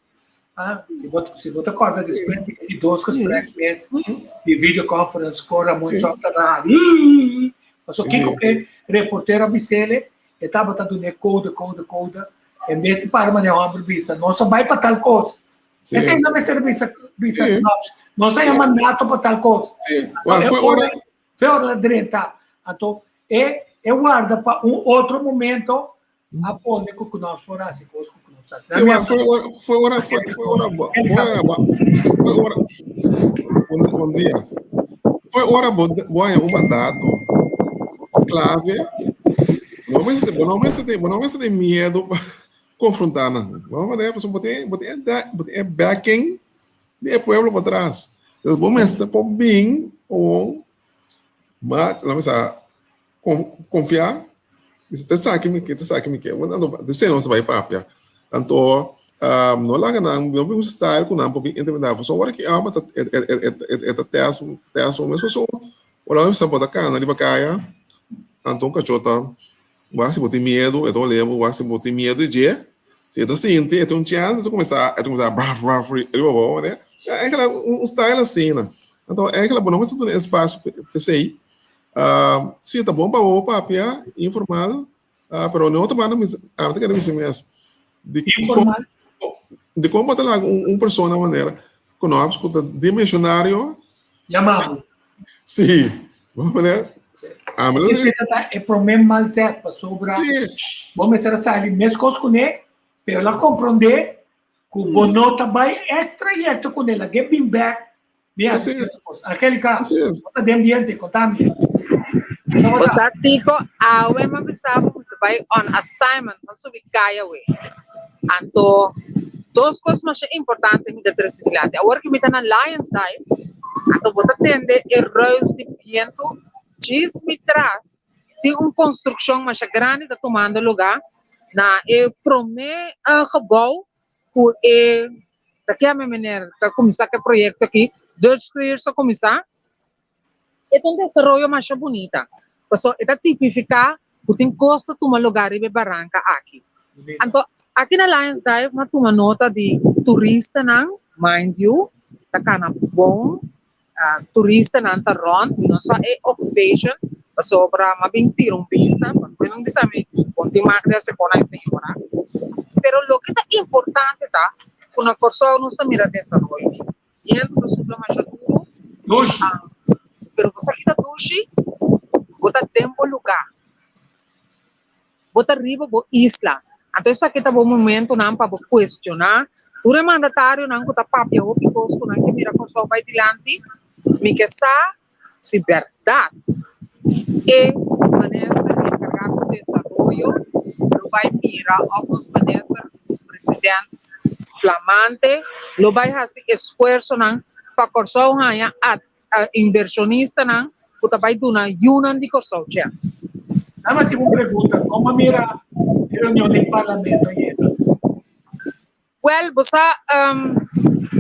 [SPEAKER 6] si bo si bo ta corda despues di e di dos gesprek mes di videoconference con Ramon Chong ta raha pasobra kiko ke reportero a bisele E tabata dun'é koude, koude, koude. En bes di para manera hòmber bisa, nos a bai pa tal kos.
[SPEAKER 7] Sí.
[SPEAKER 6] Esei no mester bisa, bisa
[SPEAKER 7] Sí.
[SPEAKER 6] nos. Nos a haña mandato pa tal kos.
[SPEAKER 7] Sí. Wel,
[SPEAKER 6] E
[SPEAKER 7] fue ora,
[SPEAKER 6] Fe ora la drenta. Anto, e, e warda pa un otro momento a pone ku ku nos por hasi kos ku ku nos hasi.
[SPEAKER 7] Sí, wel, fue ora, fue ora, fue, fue ora, bo- fue ora, bo- fue ora, bon, bon dia. Fue ora bo, bo haña un mandato clave No mester bo no mester tin bo no mester tin miedo pa konfrontá nan. Bo manera pasobra bo tin bo tin e bo tin e backing di e pueblo patras. Entonces bo mester por bin un ma laga mi sa konfiá bisa ta esaki mi ke ta esaki mi ke. Esei nos ta bai papia. Anto no laga nan no bin usa style ku nan por bin intimidá bo. Pasobra ora ki e hòmber ta e ta tèst tèst bo mes pasobra Ora mi sa bo ta kana riba kaya, anto un kachó ta wak si bo tin miedu, e ta olé bo, wak si bo tin miedu di dje, si e ta sinti, e tin un chèns, e ta kuminsá, e ta kuminsá braf braf riba bo, ne? Eigenlijk un style asina. Anto eigenlijk bo no mester duna espasio p'esei. Si ta bon pa bo papia informal, pero no ta banda ami ta kere bisa mes.
[SPEAKER 6] Informal?
[SPEAKER 7] Dikon bo ta laga un persona manera ku Knops ku ta dimensionario?
[SPEAKER 6] Yama bo.
[SPEAKER 7] Sí. Manera,
[SPEAKER 6] ami lo di. Ta e promé mal zet pasobra bo mester a sali meskos kuné, pero el a komprondé ku bo no ta bai e trayekto kuné, lag'é bin bèk. Mi a hasi kos. Angélica, bo ta den ambiente, konta mi.
[SPEAKER 8] Bo sa Tico, awe mi a bisa bo mi ta bai on assignment, mi a subi kaya awe. Anto dos kos masha importante mi ta trese dilanti. Awor ku mi ta na Lions Dive, anto bo ta tende e ruis di bientu djis mi tras tin un konstrukshon masha grandi ta tumando lugá na e promé gebou ku e ta keme meneer ta kuminsá ku e proyekto aki, Dutch Creers a kuminsá. E ta un desaroyo masha bunita, pasobra e ta tipifiká ku tin kos ta tuma lugá riba e baranka aki. Anto, aki na Lions Dive mi a tuma nota di turistanan, mind you, ta kana bon, turistanan ta rònt, mi no sa e occupation, pasobra mi a bin tira un bista, mi no bisa mi bon tin mak di hasi kon ai señora. Pero loke ta importante ta ku na Kòrsou nos ta mira desaroyo. Bientu ta supla masha duru.
[SPEAKER 6] Dushi.
[SPEAKER 8] Pero bo sa ki ta dushi? Bo ta den bo lugá. Bo ta riba bo isla. Anto esaki ta bo momentunan pa bo kuestioná tur e mandatarionan ku ta papia hopi kos ku nan ke mira Kòrsou bai dilanti. Mi ke sa si bèrdat e minister enkargá ku desaroyo lo bai mira òf nos minister president flamante lo bai hasi esfuersonan pa Kòrsou haña invershonistanan ku ta bai duna yunan di Kòrsou chèns.
[SPEAKER 6] Dame hasi un pregunta, kon a mira e reunion den parlamento ayera?
[SPEAKER 8] Wèl, bo sa,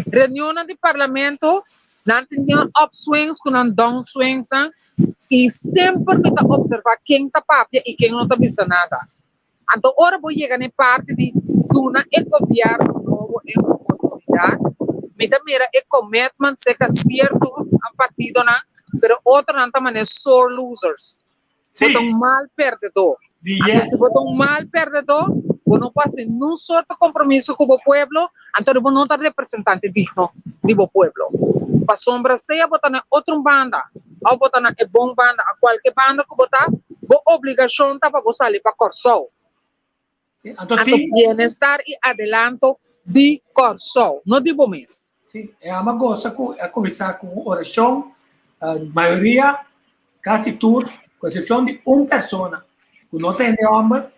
[SPEAKER 8] reunionnan di parlamento, nan tin nan upswings ku nan downswingsnan, i semper mi ta opservá ken ta papia i ken no ta bisa nada. Anto ora bo yega na e parti di duna e gobièrnu nobo e oportunidat, mi ta mira e commitment serka sierto partidonan, pero otronan ta manera sore losers. Bo ta un mal perdedó. Anto si bo ta un mal perdedó, bo no por hasi nun sorto kompromiso ku bo pueblo, anto bo no ta representante digno di bo pueblo. Pasobra sea bo ta na otro banda òf bo ta na e bon banda, a kualke banda ku bo ta, bo obligashon ta pa bo sali pa Kòrsou. Anto bienestar i adelanto di Kòrsou, no di bo mes.
[SPEAKER 6] Sí, e ama gosa ku a kuminsá ku un orashon, mayoria, kasi tur, ku eksepshon di un persona ku no ta hende hòmber,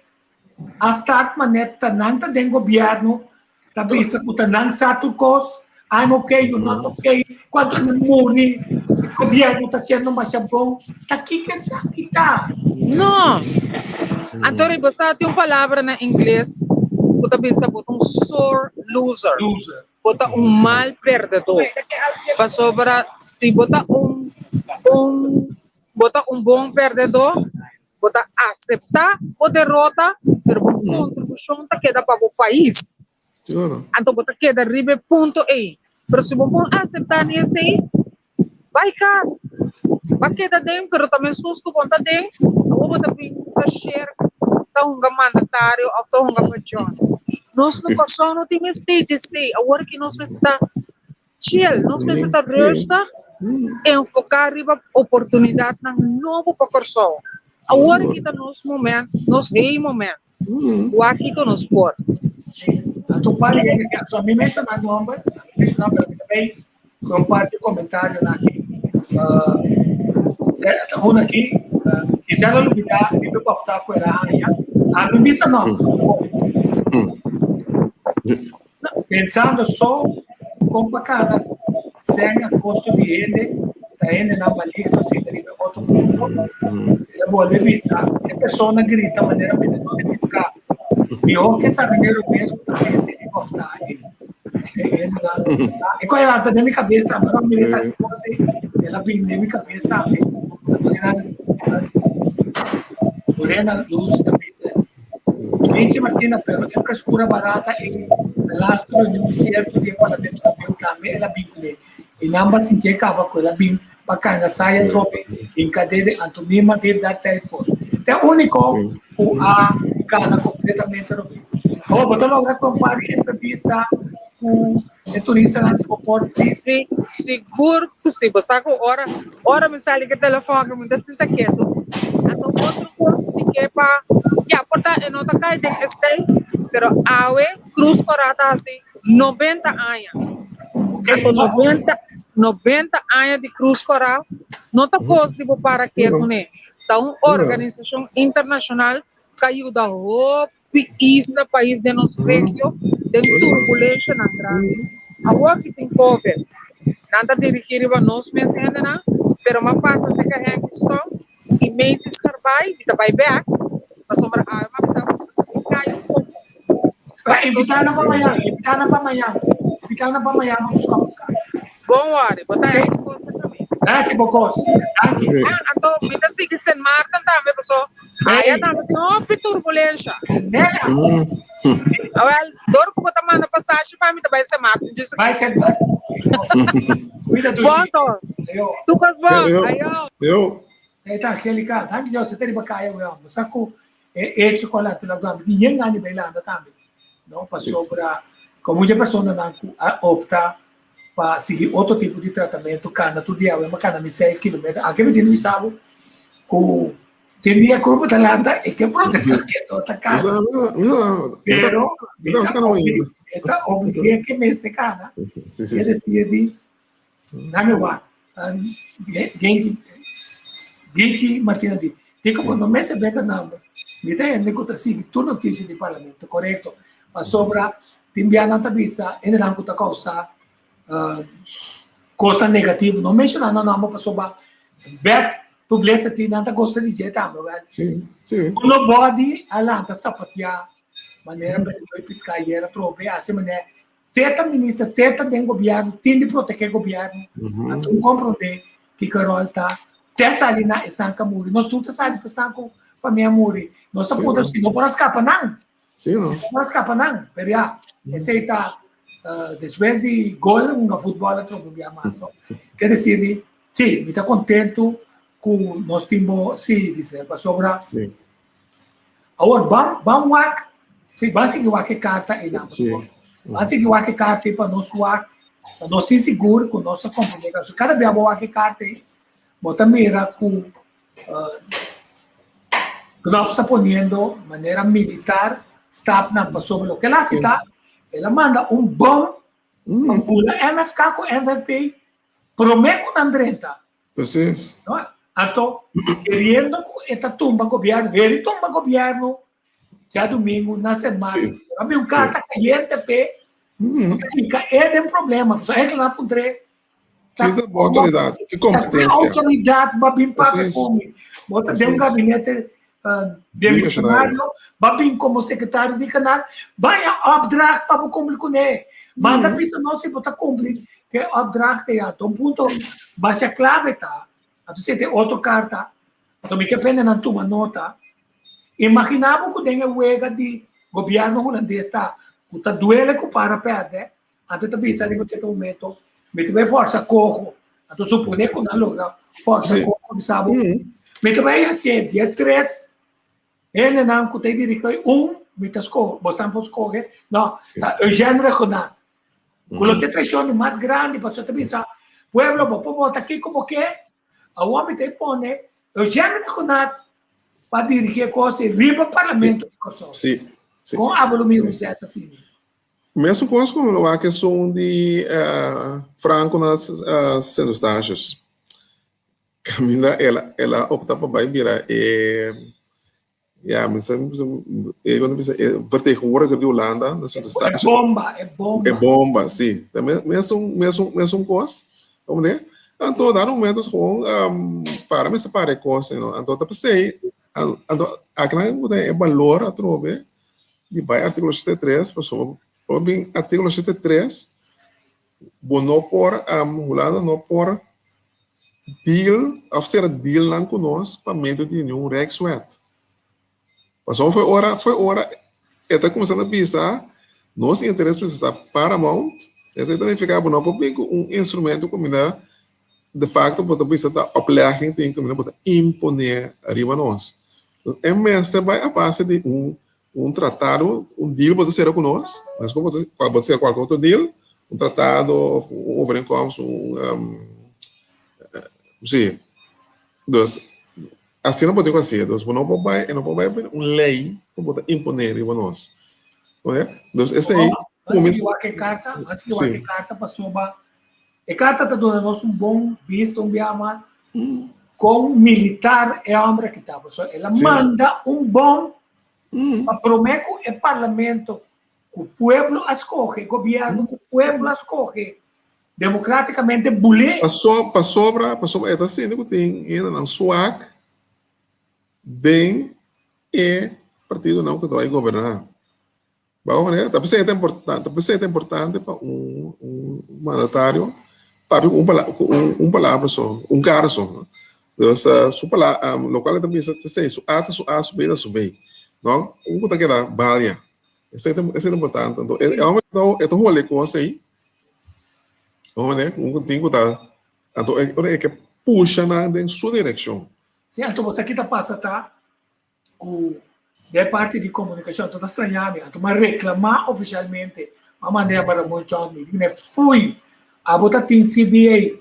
[SPEAKER 6] a start manera ta nan ta den gobièrnu, ta bisa ku ta nan sa tur kos, I'm okay, you not okay, kuantu nan muri, gobièrnu ta hasiendo masha bon, ta kiko esaki ta?
[SPEAKER 8] No. Anto riba sa tin un palabra na ingles ku ta bisa bo ta un sore loser. Bo ta un mal perdedó. Pasobra si bo ta un un bo ta un bon perdedó, Bo ta aseptá bo derota, pero bo kontribushon ta keda pa bo pais. Anto bo ta keda riba e punto ei. Pero si bo por aseptá ni esei, bai kas. Ba keda den, pero ta meskos ku bo ta den, awor bo ta bin ta share, ta hunga mandatario òf ta hunga pachòn. Nos na Kòrsou no tin mester dje esei. Awor ki nos mester ta Chill, nos mester ta rustig, enfoká riba oportunidatnan nobo pa Kòrsou. Awor aki ta nos moment, nos hey moment. Wak kiko nos por.
[SPEAKER 6] Anto un par di hende ke so mi menshoná nòmber, mi menshoná pero mi ta bay komparti komentarionan aki. Un aki, kisas a lubidá riba e bòftá ku el a haña. Ami bisa nòmber. Pensando so kon pa kana sèn a kosto di hende, ta hendenan maligno sinta riba e otro punto. El a bolbe bisa, E persona grita manera bendedó di piská. Mihó ke sarinero mes ku ta bende e kòftá ei. E hendenan e kos a lanta den mi kabes tambe, ora mi mira ta hasi kos ei, el a bini den mi kabes tambe. Lorena Luz ta bisa. Leche Martina, pero e frescura barata ei na lastu reunion cierto di e Parlamento Europeo tambe el a bin cune. Y nan ba sinti e caba cu el a bin pa canga saya trobe hinca dede anto mi manteer daar tijd voor. Ta e unico cu a cana completamente robes. Awor bo ta logra cu un par di entrevista. ku e turistanan si bo por?
[SPEAKER 8] Si, si, sigur ku si. Bo sa ku ora, ora mi sali ku e telefòn aki mi ta sinta ketu. Anto otro kos mi ke pa, ya por ta e no ta kai den esei, pero awe Cruz Cora ta hasi 90 aña. Anto 90, 90 aña di Cruz Cora no ta kos di bo para ketu ne. Ta un organisashon internashonal ku a yuda hopi isla, pais den nos regio den turbulenshanan grandi. Awor ki tin Covid, nan ta dirigí riba nos mes hendenan, pero m'a pasa serka Henky Stom i Macy Scarbay, mi ta bai bèk, pasobra awe m'a bisa ku ta subi kai un poko.
[SPEAKER 6] Invitá nan pa mañan, invitá nan pa mañan, invitá nan pa mañan pa nos kòmbersá.
[SPEAKER 8] Bon wòri, bo ta hèt kos tambe.
[SPEAKER 6] Hasi bo kos. Danki.
[SPEAKER 8] Ah, anto mi ta sigui Sint Maarten tambe, paso aya tambe tin hopi turbulensha.
[SPEAKER 6] Nena.
[SPEAKER 8] Awel, dor ku bo ta manda pasashi pa mi ta bai Sint Maarten djis
[SPEAKER 6] Bai Sint Maarten. Cuida dushi.
[SPEAKER 8] Bon to.
[SPEAKER 6] Ayo.
[SPEAKER 8] Tur kos bon. Ayo.
[SPEAKER 7] Ayo.
[SPEAKER 6] Ei ta Angelica, danki Dios, e ta riba kaya weon. Bo sa ku e hecho ku a lanta lo grandi, tin yen gana di bai landa tambe. No, pasobra ku mucha personanan ku a opta pa sigui otro tipo di tratamentu, kana tur dia, awe mi a kana mi seis kilometer, anke mi tin bisa bo ku tin dia ku bo ta lanta e ke protesta ke no ta kana. Pero mi ta mi ta oblig'é ke mester kana, e desir di nami wak. Genchi Gichi Martina di, tin ku bo no mester benta nomber, mi ta hende ku ta sigui tur notisia di parlamento, korekto, pasobra Tin bia nan ta bisa hendenan ku ta kousa kosnan negativo, no menshoná nan nòmber pasobra bad publicity nan ta gosta di dje tambe, wèl. Un bòdi a lanta sapatiá manera Benito Piská ayera atrobe hasi manera te ta minister, te ta den gobièrnu, tin di protegé gobièrnu, anto un komprondé kiko e ròl ta, te sali na esnan ku a muri, nos tur ta sali pa esnan ku famia a muri, nos ta puntra si no por a skapa nan.
[SPEAKER 7] Sí, no?
[SPEAKER 6] No escapa nan, pero ya, esey ta uh, después di gol un fútbol otro un día más, no? Quiere decir, di, sí, mi ta contento cu nos timbo sí, dice, pasobra.
[SPEAKER 7] Sí.
[SPEAKER 6] Ahora, bam, bam wak, sí, bam sigui wak e carta e nan.
[SPEAKER 7] Sí.
[SPEAKER 6] Bam sigui wak e carta pa nos wak, pa nos tin sigur cu nos ta compromete. So, cada bia bo wak e carta, bo ta mira cu Knops ta poniendo manera militar stapnan pasobra loke el a hasi ta el a manda un bom pa bula MFK ku NFP prome ku nan drenta.
[SPEAKER 7] Precies.
[SPEAKER 6] No? Anto, keriendo ku e ta tumba gobierno, heri tumba gobierno djadumingu na Sint Maarten.
[SPEAKER 7] Sí.
[SPEAKER 6] A bin un karta kayente p'e, hinka e den problema. Pasobra e kla puntr'é,
[SPEAKER 7] Ki ta bo autoridad? Ki competencia?
[SPEAKER 6] Autoridad ba bin papia ku mi. Bo ta den un gabinete demisionario, ba bin como secretario di canal, baya opdracht pa bo cumpli kuné. Manda bisa nos si bo ta cumpli ku e opdracht ei. Anto un punto masha clave ta, anto si e tin otro carta, anto mi ke pende nan tuma nota. Imagina bo ku den e wega di gobierno hulandes ta, ku ta duele ku para pèrdè, Anto ta bisa riba cierto momento, mi ta bay forza coho. Anto supone cu nan logra forza
[SPEAKER 7] Sí.
[SPEAKER 6] coho, bisa bo, mi ta bay hacié dia tres, hendenan cu ta dirigi un, mi ta scoge, bosnan por scoge, no, ta Eugène Rhuggenaath. Cu lo ta e traicion di mas grandi, pasobra ta bisa, pueblo, bo por vota kico bo ke, awor mi ta pone Eugène Rhuggenaath pa dirigi e cos riba parlamento di Kòrsou.
[SPEAKER 7] Sí, sí.
[SPEAKER 6] Con abo lo mira un zet asina?
[SPEAKER 7] Mesun kos ku lo wak esun di Franco na Sint Eustatius. Kaminda el a el a opta pa bai bira e ya mi sa e kos ta bisa e vertegenwoordiger di Hulanda na Sint Eustatius.
[SPEAKER 6] E bomba, e bomba.
[SPEAKER 7] E bomba, si. Ta mesun mesun mesun kos. Komprende? Anto na un momento gewoon para mester para e kos ei no. Anto ta p'esei anto akinan bo ta e balor atrobe di bai artíkulo 73 pasobra bo bin artíkulo 73 bo no por Hulanda no por deal òf sera dealnan ku nos pa medio di niun Rijkswet. Pasobra foi ora foi ora e ta kuminsá na bisa nos interes mester ta paramount, esei ta nifiká bo no por bin ku un instrumento ku mina de facto bo ta bisa ta oplegging tin ku mina bo ta imponé riba nos. E mester bai a base di un. Un tratado, un deal bo ta sera ku nos, mes ku bo ta bo ta sera kualke otro deal, un tratado of un overeenkomst, un si. Dus asina bo tin ku hasié. Dus bo no por bai, e no por bai pone un lei ku bo ta imponé riba nos. Oke? Dus esei
[SPEAKER 6] Bo sigui wak e karta, bo sigui wak e karta pasobra e karta ta duna nos un bon bista un bia mas kon militar e hòmber aki ta. Pasobra el a manda un bòm pa promé ku e parlamento ku pueblo a skohe, gobièrnu ku pueblo a skohe demokratikamente bul'é.
[SPEAKER 7] Pasobra, pasobra e ta sinti ku tin hendenan swak den e partidonan ku ta bai goberná. Baho manera, ta p'esei ta importante, ta p'esei ta importante pa un un mandatario papia ku un pala ku un un palabra so, un kara so. Dus su pala lokual e ta bisa ta esei, su a ta su a, su b ta su b. No un ku ta keda balia. Esei ta esei ta importante. Anto e homber e ta holi e kos ei, baho manera, un ku tin ku ta, anto e ora e ke pusha nan den su direkshon.
[SPEAKER 6] Si, anto bo sa ki ta pasa ta ku den parti di komunikashon anto ta straña mi, anto mi a reklamá ofishalmente, mi a manda yama Ramon Chong, mi di fui, abo ta tin CBA,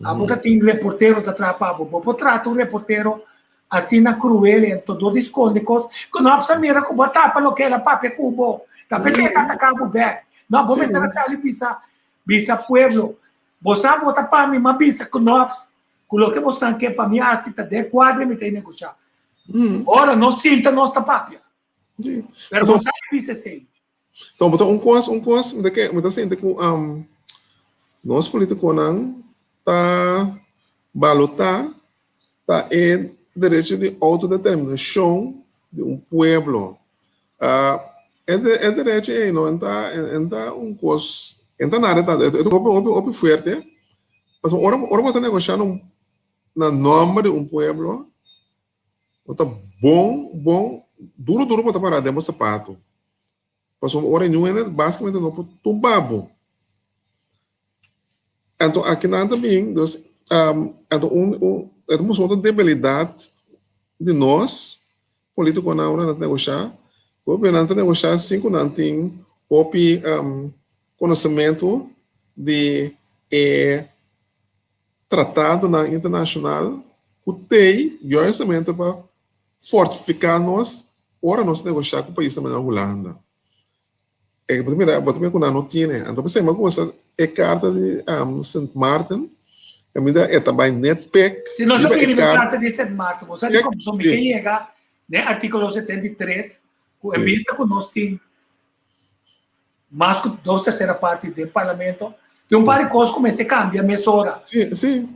[SPEAKER 6] abo ta tin reportero ta traha pa abo, bo por trata un reportero asina kruel anto dor di skonde kos ku no a sa mira ku bo a tapa loke el a papia ku bo, ta p'esei e ta ataka bo bèk, no, bo mester a sali bisa bisa pueblo, bo sa vota pa mi, mi a bisa Knops Ku loke bosnan ke pa mi hasi ta den kuadra mi ta e negoshá. Ora nos sinta nos ta papia. Pero bo sa e bisa esei.
[SPEAKER 7] So, bo ta un kos, un kos, mi ta ke, mi ta sinti ku nos politikonan ta balotá ta e derecho di outodeterminashon di un pueblo. E e derecho ei no ta e ta un kos, e ta nada tantu, e ta hopi hopi hopi fuerte. Pasobra ora ora bo ta negoshá na nòmber di un pueblo, bo ta bon bon duru duru bo ta pará den bo sapato. Pasobra ora niun hende basikamente no por tumba bo. Anto akinan ta bin, dus anto un un e ta mustra otro debilidat di nos politikonan ora nan ta negoshá, hopi nan ta negoshá sin ku nan tin hopi konosementu di e tratadonan internashonal ku t'ei juistamente pa fortifiká nos ora nos negoshá ku paisnan manera Hulanda. E bo ta mira, bo ta mira ku nan no tine. Anto p'esei mi a gusta e karta di Sint Maarten, kaminda e ta bai net pek
[SPEAKER 6] Si nos a riba e karta di Sint Maarten, bo sa di komo so mi ke yega den artíkulo 73, ku en bista ku nos tin mas ku dos tersera parti den parlamento, tin un par di kos ku mester kambia mesora.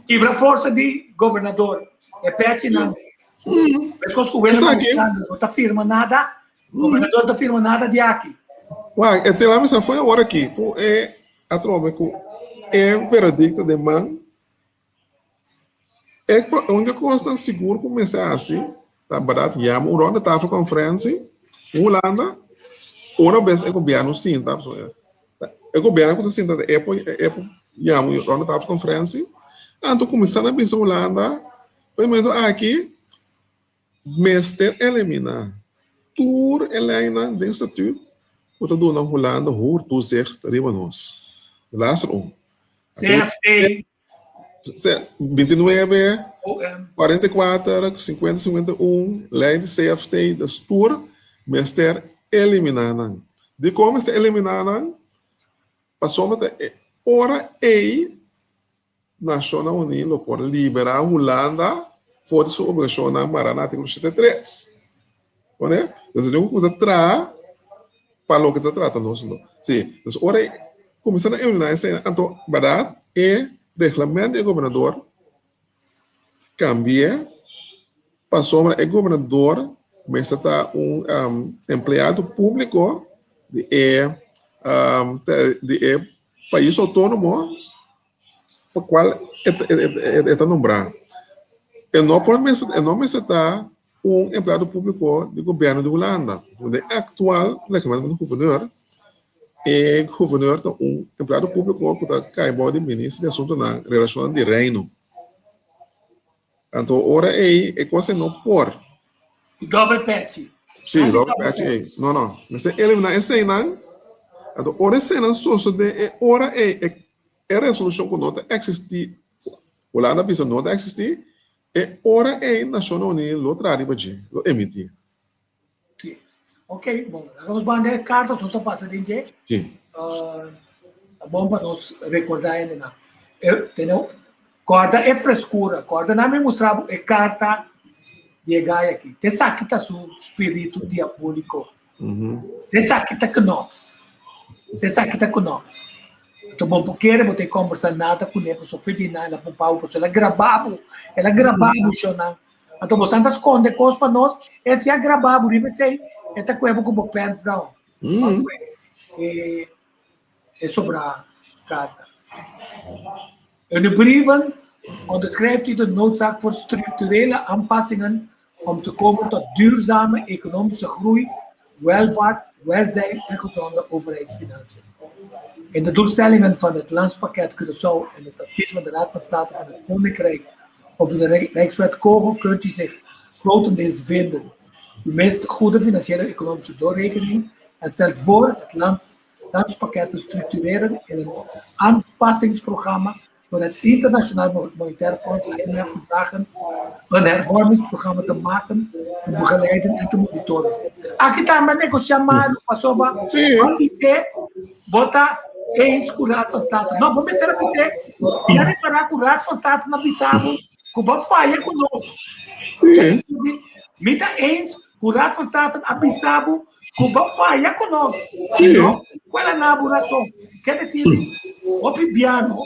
[SPEAKER 6] Kibra forsa di gobernador, e pechinan. Meskos ku Willem Alexander no ta firma nada, Gobernador ta firma nada di aki.
[SPEAKER 7] Wak, e tema mester foi awor aki ku e atrobe ku e veredicto den man. E único kosnan sigur ku mester hasi ta badat yama un ronda tafel konferensi ku Hulanda ora bes e gobierno sinta, e gobierno ku ta sinta ta e por e por yama un ronda tafel konferensi anto kuminsá na bisa Hulanda pa e momento aki Mester eliminá tur e leinan den statuut ku ta duna Hulanda hoer toezicht riba nos. De laatste un.
[SPEAKER 6] CFT.
[SPEAKER 7] 29, 44, 50, 51, lei di CFT, dus tur mester eliminá nan. Dikon mester eliminá nan? Pasobra ta e ora ei Nashonnan Uní lo por liberá Hulanda for di su obligashonnan mará na artíkulo 73. Pone? Entonces tin ku kuminsá traha pa loke ta trata nos no. Sí, entonces ora e kuminsá na eliminá esei, anto bèrdat e reglamento di e gobernador kambi'é pasobra e gobernador mester ta un empleado públiko di e di e pais outónomo pa kual e ta nombrá. E no por mester, e no mester ta un empleado públiko di gobièrnu di Hulanda. Den aktual reglamento di guvernor, e guvernor ta un empleado públiko ku ta kai bou di minister di asuntunan relashonnan di reino. Anto ora ei e kos ei no por.
[SPEAKER 6] Dòbel pèchi.
[SPEAKER 7] Sí, loke pèchi ei. No, no. Mester eliminá eseinan. Anto ora eseinan sosodé, e ora ei e resolushon ku no ta eksistí, Hulanda a bisa no ta eksistí, e ora ei Nashonnan Uní lo traha riba dje, lo emití.
[SPEAKER 6] Sí. Ok, bon. Laga nos banda e karta, nos ta pasa den dje.
[SPEAKER 7] Sí.
[SPEAKER 6] Ta bon pa nos rekordá hendenan. E, tene, kòrda e freskura, kòrda nan mi mustra bo e karta di e gai aki. Te esaki ta su spiritu diabóliko. Te esaki ta Knops. Te esaki ta Knops. Anto bo por kere bo ta e kombersá nada kuné, pasobra fe di nan el a pumpa bo, pasobra el a grabá bo, el a grabá bo shownan. Anto bo san ta skonde kos pa nos, e si a grabá bo riba esei, e ta kue bo ku bo pants down. E, e sobra karta. In de brieven onderschrijft u de noodzaak voor structurele aanpassingen om te komen tot duurzame economische groei, welvaart, welzijn en gezonde overheidsfinanciën. In de doelstellingen van het landspakket Curaçao en het advies van de Raad van State van het Koninkrijk over de Rijkswet Kogo kunt u zich grotendeels vinden. U mist goede financiële economische doorrekening en stelt voor het land, landspakket te structureren in een aanpassingsprogramma door het Internationaal Monetair Fonds IMF te vragen een hervormingsprogramma te maken, te begeleiden en te monitoren. Aki tambe negocia malu pasobra bo bis'é bo ta eens ku Raad van State. No, bo mester a bis'é, mi a repará ku Raad van State na bisa bo ku bo faya ku nos. Mi ta eens ku Raad van State a bisa bo ku bo faya ku nos. No, kual a na bo rason? Ke desir, hopi biano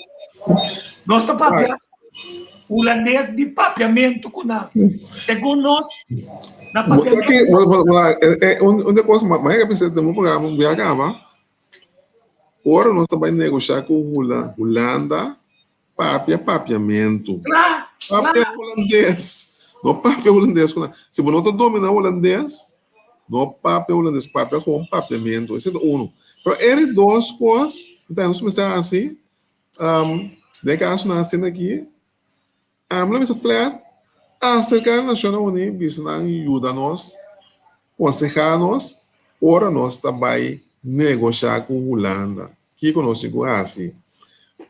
[SPEAKER 6] nos ta papia hulandes di papiamentu ku nan. Segun nos, na papiamentu.
[SPEAKER 7] Un kos, mas e bisa den un programa un bia kaba, ora nos ta bai negoshá ku Hulanda, Papia papiamentu. Papia hulandes. No papia hulandes ku nan. Si bo no ta domina hulandes, no papia hulandes. Papia gewoon papiamentu. Ese ta uno. Pero e di dos kos ku ta nos mester hasi, den e kasonan asina aki, ami lo mester flat aserka Nashonnan Uní bisa nan yuda nos, konsehá nos ora nos ta bai negoshá ku Hulanda. Kiko nos tin ku hasi?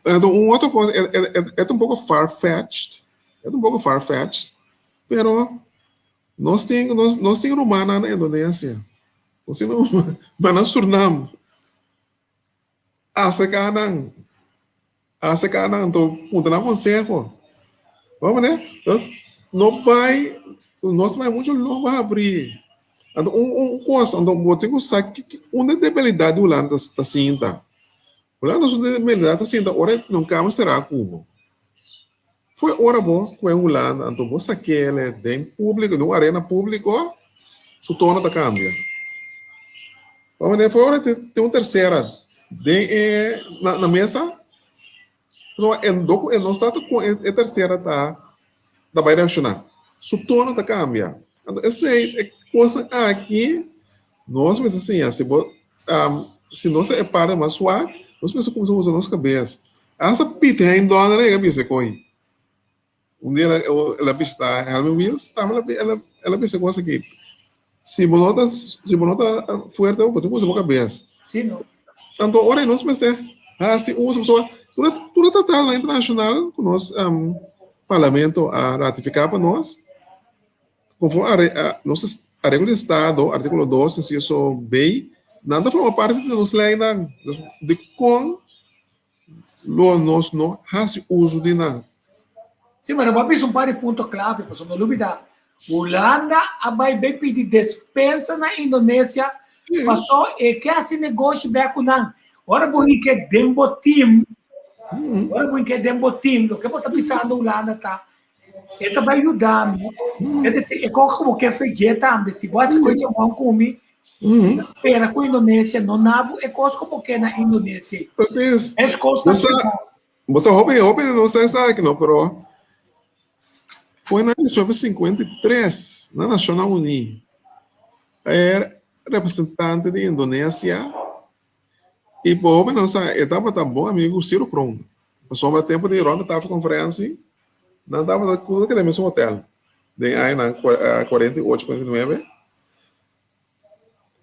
[SPEAKER 7] Anto un otro kos, e e e ta un poko far-fetched, e ta un poko far-fetched, pero nos tin nos nos tin rumannan na Indonesia, nos tin rumannan na Surnam, aserka nan, aserka nan, anto puntra nan konseho. Bo mane? No bai, nos bai muchu lomba habrí. Anto un un kos, anto bo tin ku sa ki unda e debilidat di Hulanda ta sinta. Hulanda su debilidat ta sinta ora e tene un kama será ku bo. Fo'i ora bo ku e Hulanda, anto bo sak'el den públiko, den un arena públiko, su tono ta kambia. Bo mane? Fo'i ora tin un tersera den e na mesa, Pasobra e do ku e no sa ta kon e tersera ta ta bai reakshoná. Su tono ta kambia. Anto esei e kosnan aki nos mester siña. Si bo si nos ta e parti mas swak, nos mester kuminsá usa nos kabes. Asta Piet Hein Donner a yega bisa e koi. Un dia el a bishitá Helmin Wiels, tambe el a bisa e kos aki. Si bo no ta si bo no ta fuerte bo tin ku usa bo kabes.
[SPEAKER 6] Sí, no.
[SPEAKER 7] Anto ora nos mester hasi uso pasobra tur tur e tratadonan internashonal ku nos parlamento a ratifiká pa nos konforme nos areglo di estado artíkulo dos insiso B nan ta forma parti di nos leinan dikon lo nos no hasi uso di nan.
[SPEAKER 6] Sí, pero bo a bisa un par di punto clave, pasobra no lubida, Hulanda a bai bay pidi despensa na Indonesia paso e ke hasi negoshi bek ku nan. Ora bo hik'e den bo team, ora bo hik'e den bo team, loke bo ta bisando Hulanda ta, e ta bai yuda mi, es decir, e koke ku bo ke fedje tambe, si bo hasi koe dje bon ku mi, Pera ku Indonesia no nabu e kos ku bo ke na Indonesia.
[SPEAKER 7] Precies.
[SPEAKER 6] E kos ta
[SPEAKER 7] Bosa, bosa hopi, hopi no sa esaki no, pero foi na 1953 na Nacionnan Uní. E representante di Indonesia i bo hopi no sa e tabata bon amigu ku Ciro Kroon. Pasobra tempu di Ronde Tafel Conferentie nan tabata ku keda mesmo hotel den añanan 48, 49.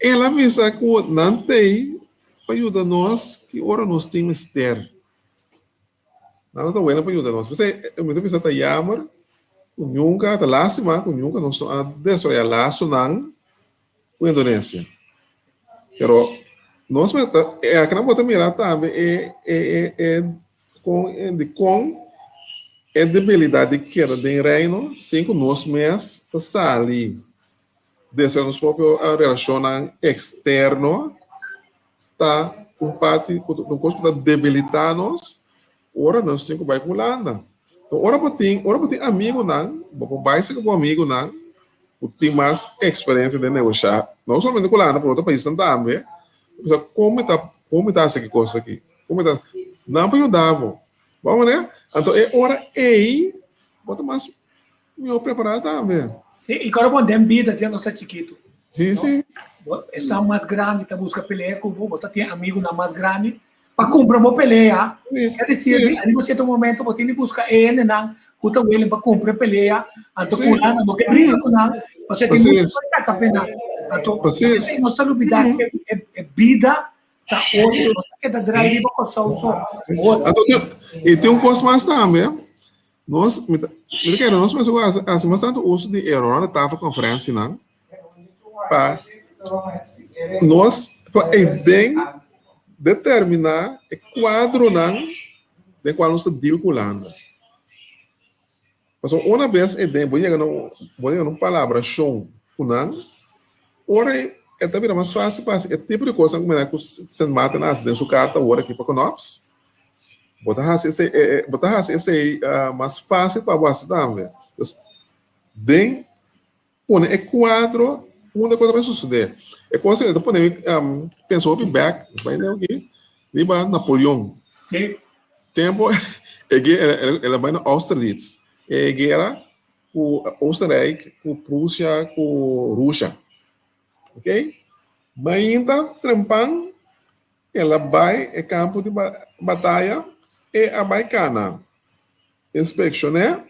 [SPEAKER 7] El a bisa ku nan t'ei pa yuda nos ki ora nos tin mester. Nan no ta wena pa yuda nos. P'esei mi ta bisa ta yamer ku nunka, ta lastima ku nunka nos no a desaroyá lasonan ku Indonesia. Pero nos mester, e akinan bo ta mira tambe e e e kon dikon e debilidat di keda den Reino sin ku nos mes ta sali desde nos propio relashonnan eksterno ta un parti ku un kos ku ta debilitá nos ora nos tin ku bai ku Hulanda. Enton ora bo tin ora bo tin amigunan bo por bai serka bo amigunan ku tin mas eksperensia den negoshá no solamente ku Hulanda pero otro paisnan tambe bo bisa kon mi ta kon mi ta hasi ki kos aki kon mi ta nan por yuda bo bo a manera anto e ora ei bo ta mas Mihó prepará tambe.
[SPEAKER 6] Sí, i kòrda bon den bida dia nos ta chikitu.
[SPEAKER 7] Sí, sí.
[SPEAKER 6] Bo esnan mas grandi ta buska pelea ku bo, bo ta tin amigunan mas grandi pa kumpra bo pelea. Ker desir di ariba sierto momento bo tin di buska e hendenan ku ta willing pa kumpra e pelea, anto ku nan no ke bringa ku nan, pasobra tin muchu ku saka fe nan. Anto nos ta lubida ke e bida ta otro, nos ta keda drai riba Kòrsou so.
[SPEAKER 7] Anto i tin un kos mas tambe. Nos, mi ta, mi ta kere nos mester wak hasi mas tantu uso di e ronda tafel konferensianan pa nos pa eiden determiná e kuadronan den kual nos ta deal ku Hulanda. Pasobra una bes eiden bo yega na un bo yega na un palabrashon ku nan, ora e ta bira mas fásil pa hasi e tipo di kosnan ku mira ku Sint Maarten a hasi den su karta awor aki pa Knops. Bo ta hasi esei, bo ta hasi esei mas fásil pa bo hasi tambe. Dus, den pone e kuadro unda ku ta bai sosodé. E kos ei ta pone mi pensa hopi bèk, bai leu aki, riba Napoleon.
[SPEAKER 6] Sí.
[SPEAKER 7] Tempu e guera, el a bai na Austerlitz, e guera ku Oostenrijk, ku Prusia, ku Russia. Oké? Mainta trempan El a bai e kampo di bataya, e a bai kana inspekshoné,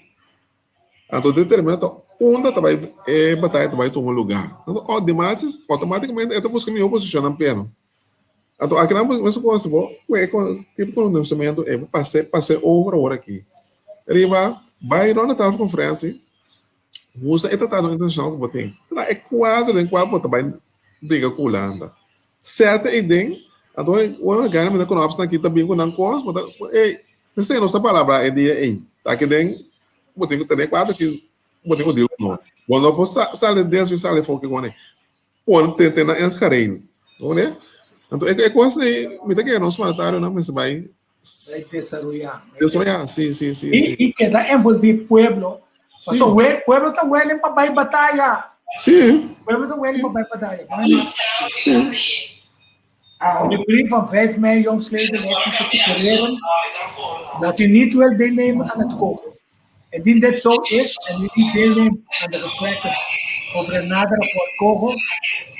[SPEAKER 7] anto determiná ta unda ta bai e bataya ta bai tuma lugá. Anto outomátikamente e ta buska mihó posishonnan p'e. Anto akinan mesun kos bo ku e tipo konosementu ei bo pas'é pas'é over awor aki riba bai rònt di tafel konferensi usa e tratado internashonal ku bo tin traha e kuadro den kual bo ta bai briga ku Hulanda. Sete ei den, anto ora gana mi ta kono apsnan ki ta bin ku nan kos, bo ta, ey, p'esei nos ta palabrá e dia ei. Ta aki den, bo tin ku tene kuater ki bo tin ku deal ku nos. Bo no por sali desvi sali for ki kone. Pon te te na het gereel. No ne? Anto e kos ei, mi ta kere nos mandatarionan mester bai
[SPEAKER 6] Bai desaroyá.
[SPEAKER 7] Desaroyá, si, si, si.
[SPEAKER 6] I, i keda envolví pueblo.
[SPEAKER 7] Sí.
[SPEAKER 6] Paso we, pueblo ta welen pa bai bataya.
[SPEAKER 7] Sí.
[SPEAKER 6] Pueblo ta welen pa bai bataya. Sí. De brief van 5 mei jongstleden lijkt u te suggereren dat u niet wilt deelnemen aan het koken. Indien dit zo is en u niet deelneemt aan de gesprekken over het nader rapport Kogo,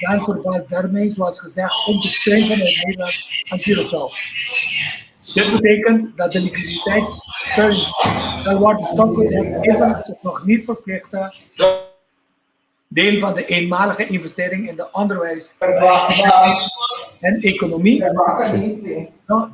[SPEAKER 6] dan vervalt daarmee, zoals gezegd, ook de steun vanuit Nederland aan Curaçao. Dit betekent dat de liquiditeitssteun zal worden stopgezet, evenals het nog niet verplichte deel van de eenmalige investering in de onderwijs en economie.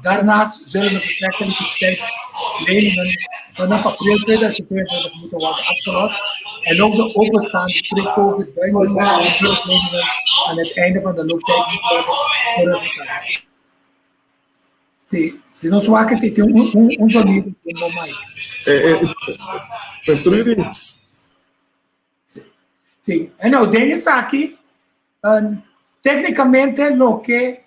[SPEAKER 6] Daarnaast zullen de verstrekte liquiditeitsleningen vanaf april 2022 moeten worden afgelost en ook de openstaande pre-covid buitenlandse aan het einde van de looptijd moeten worden terugbetaald. Si, si nos wak si tin un, un, un sonido den bo mic.
[SPEAKER 7] Eh, eh, eh,
[SPEAKER 6] Sí. Sí. En nou, den esaki, um, técnicamente loke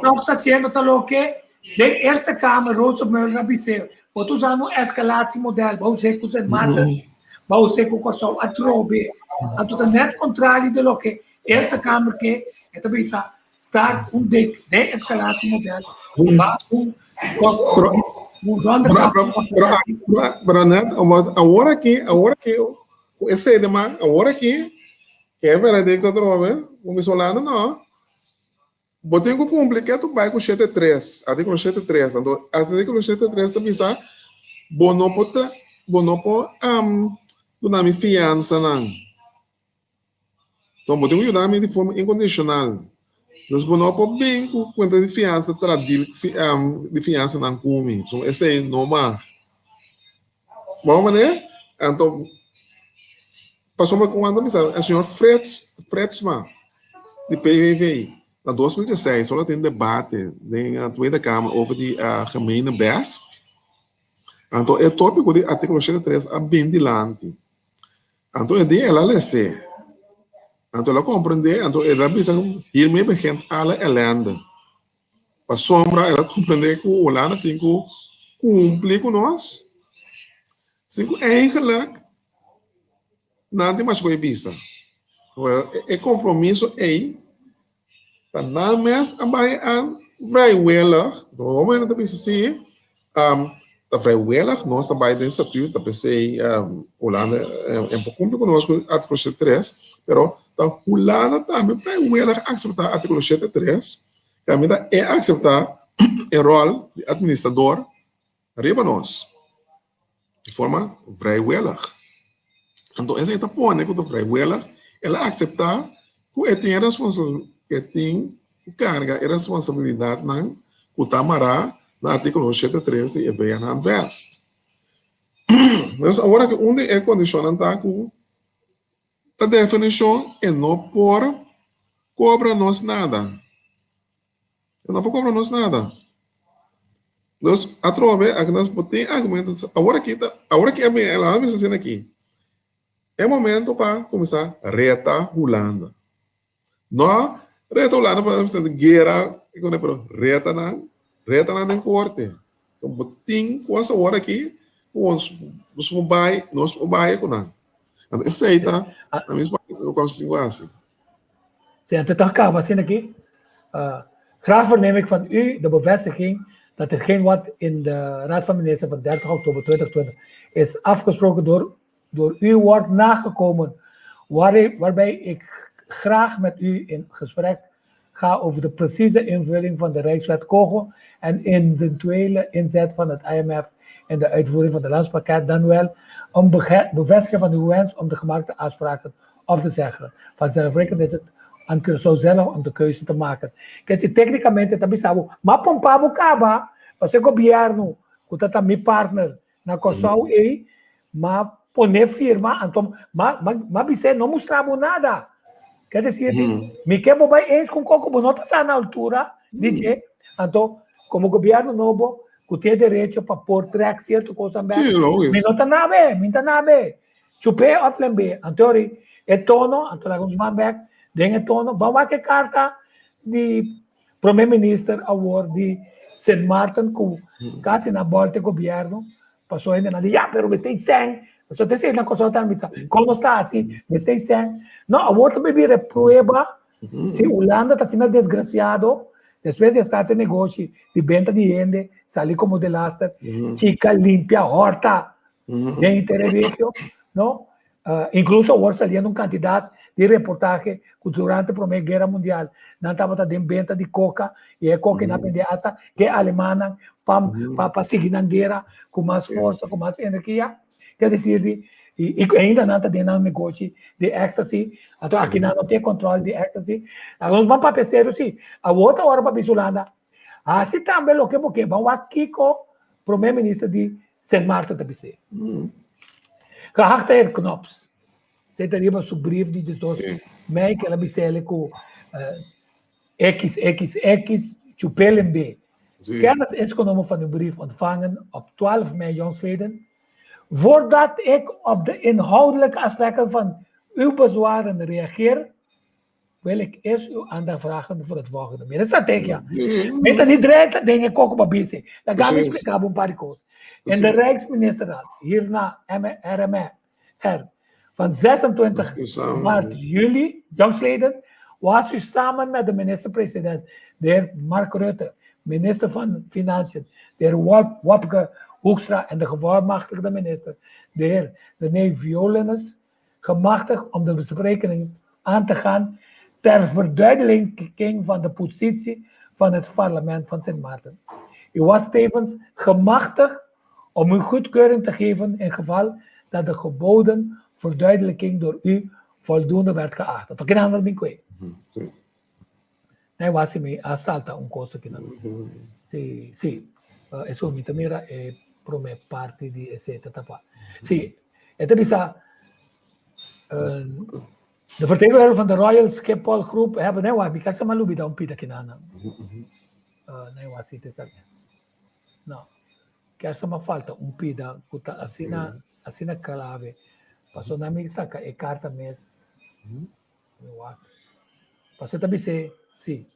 [SPEAKER 6] Trump está haciendo ta loke den Eerste Kamer Rosa Muller a bis'é, bo ta usando un escalatiemodel, bo us'é ku Sint Maarten, bo us'é ku Kòrsou atrobe. Anto ta net kontrario di loke Eerste Kamer ke, e ta bisa start un de de-escalatiemodel, ba un un ronde
[SPEAKER 7] Pero net, omdat awor aki, awor aki Ku esei de man awor aki, ke e veredikto atrobe, ku mi solando no, bo tin ku kumpli ke tu bai ku shete tres, artíkulo shete tres. Anto artíkulo shete tres ta bisa bo no por tra, bo no por duna mi fiansanan. Enton bo tin ku yuda mi di forma inkondishonal. Dus bo no por bin ku kuenta di fiansa tra deal di fiansanan ku mi. So esei no mag. Bo manera? Anto pasobra ku anda bisa e señor Frits Fritsma di PVV na 2016 ora tin debate den Tweede Kamer over di gemene best. Anto e tópiko di artíkulo 83 a bin dilanti. Anto e dia el a les'é. Anto el a komprendé, anto el a bisa ku hiermee begint alle ellende. Pasobra el a komprendé ku Hulanda tin ku kumpli ku nos, sin ku eigenlik nan tin masha ku e bisa. E kompromiso ei ta nan mes a bai an vrijwillig, hopi ta bisa si, Ta vrijwillig nos ta bai den statuut, ta p'esei Hulanda e por kumpli ku nos ku artíkulo shete tres, pero ta Hulanda tambe vrijwillig akseptá artíkulo shete tres, kaminda e akseptá e ròl di atministrador riba nos di forma vrijwillig. Anto esei ta pone ku ta vrijwillig el a akseptá ku e tin e e tin ku karga e responsabilidatnan ku ta mará na artíkulo 73 di e VN-Handvest. Pues awor aki un di e kondishonnan ta ku ta definishon e no por kobra nos nada. E no por kobra nos nada. Dus atrobe aki nos por tin argumento awor aki ta awor aki el a bisa asina aki e momento pa kuminsá reta Hulanda. No reta Hulanda pa bisa guera pero reta nan reta nan den korte. Bo tin kos awor aki ku nos por bai nos por bai ku nan. Anto esei ta na misma kos tin ku hasi.
[SPEAKER 6] Sí, anto ta kaba asina aki. Graag verneem ik van u de bevestiging dat hetgeen wat in de Raad van Ministers van 30 oktober 2020 is afgesproken door, door u wordt nagekomen, waar, waarbij ik graag met u in gesprek ga over de precieze invulling van de Rijkswet Kogel en eventuele inzet van het IMF in de uitvoering van de landspakket, dan wel om bevestigen van uw wens om de gemaakte afspraken op te zeggen. Vanzelfsprekend is het aan Curaçao zelf om de keuze te maken. Ke si téknikamente ta bisa bo, ma pompa bo kaba, pasobra e gobièrnu ku ta ta mi partner na Kòrsou ei, ma pone firma, anto ma ma bis'é no mustra bo nada. Ke desir di, mi ke bo bai eens ku un kos ku bo no ta sa na altura di dje, anto komo gobièrnu nobo ku tin e derecho pa por trèk sierto kosnan bèk, mi no ta nabe, mi ta nabe. Chup'é òf lemb'é. Anto ori e tono, anto laga nos man bèk den e tono. Ban wak e karta di Prome Minister awor di Sint Maarten ku kasi na bòlta e gobièrnu pasobra hende nan di ya pero mester sèn. Pasobra te esei nan Kòrsou ta bisa kon nos ta hasi mester sèn. No awor ta bira e prueba si Hulanda ta asina desgrasiado despues di a start e negoshi di benta di hende sali komo delaster chika limpia hòrta den inter e regio, no? Uh, incluso awor saliendo un cantidad di reportaje ku durante Prome Guerra Mundial nan tabata den benta di coca y e coca na bende hasta ke alemanan pa, pa, pa sigui nan guerra ku mas forsa, ku mas energia. Ker decir di, y, y ainda nan ta den nan negoshi di ecstasy, anto aki nan no tin control di ecstasy. Nos ban papia serio si. Awor ta ora pa bisa Hulanda, hasi tambe loke bo ke, ban wak kiko Prome Minister di Sint Maarten ta bis'é. Geachte heer Knops, esei ta riba su brief di diesdos mei ku el a bis'é ku XXX chupelen be. Kennis is genomen van uw brief ontvangen op 12 mei jongstleden. Voordat ik op de inhoudelijke aspecten van uw bezwaren reageer, wil ik eerst uw aandacht vragen voor het volgende. Mira strategia. Mi ta niet drenta den e koko pa bise. Laga mi explica bo un par di kos. In de Rijksministerraad, hierna RMR, van 26 maart juli, jongstleden, was u samen met de minister-president, de heer Mark Rutte, minister van Financiën, de heer Wopke Hoekstra en de gevolmachtigde minister, de heer René Violenus, gemachtigd om de bespreking aan te gaan ter verduidelijking van de positie van het parlement van Sint Maarten. U was tevens gemachtigd om uw goedkeuring te geven in geval dat de geboden verduidelijking door u voldoende werd geacht. Dat is een ander ding. Nee, wasi mi a salta un cosa aquí. Sí, sí. Uh, eso mi mira e prome parte di ese tapa. Sí, e bisa uh, de vertegenwoordiger van de Royal Schiphol Groep hebben, nee, wacht, ik kan maar lubida un pida kinana. Nee, wasi te sa. No. Kersa ma falta un pida ku ta asina asina clave. Paso na mi saca e carta mes. Wak. Paso ta bise, si.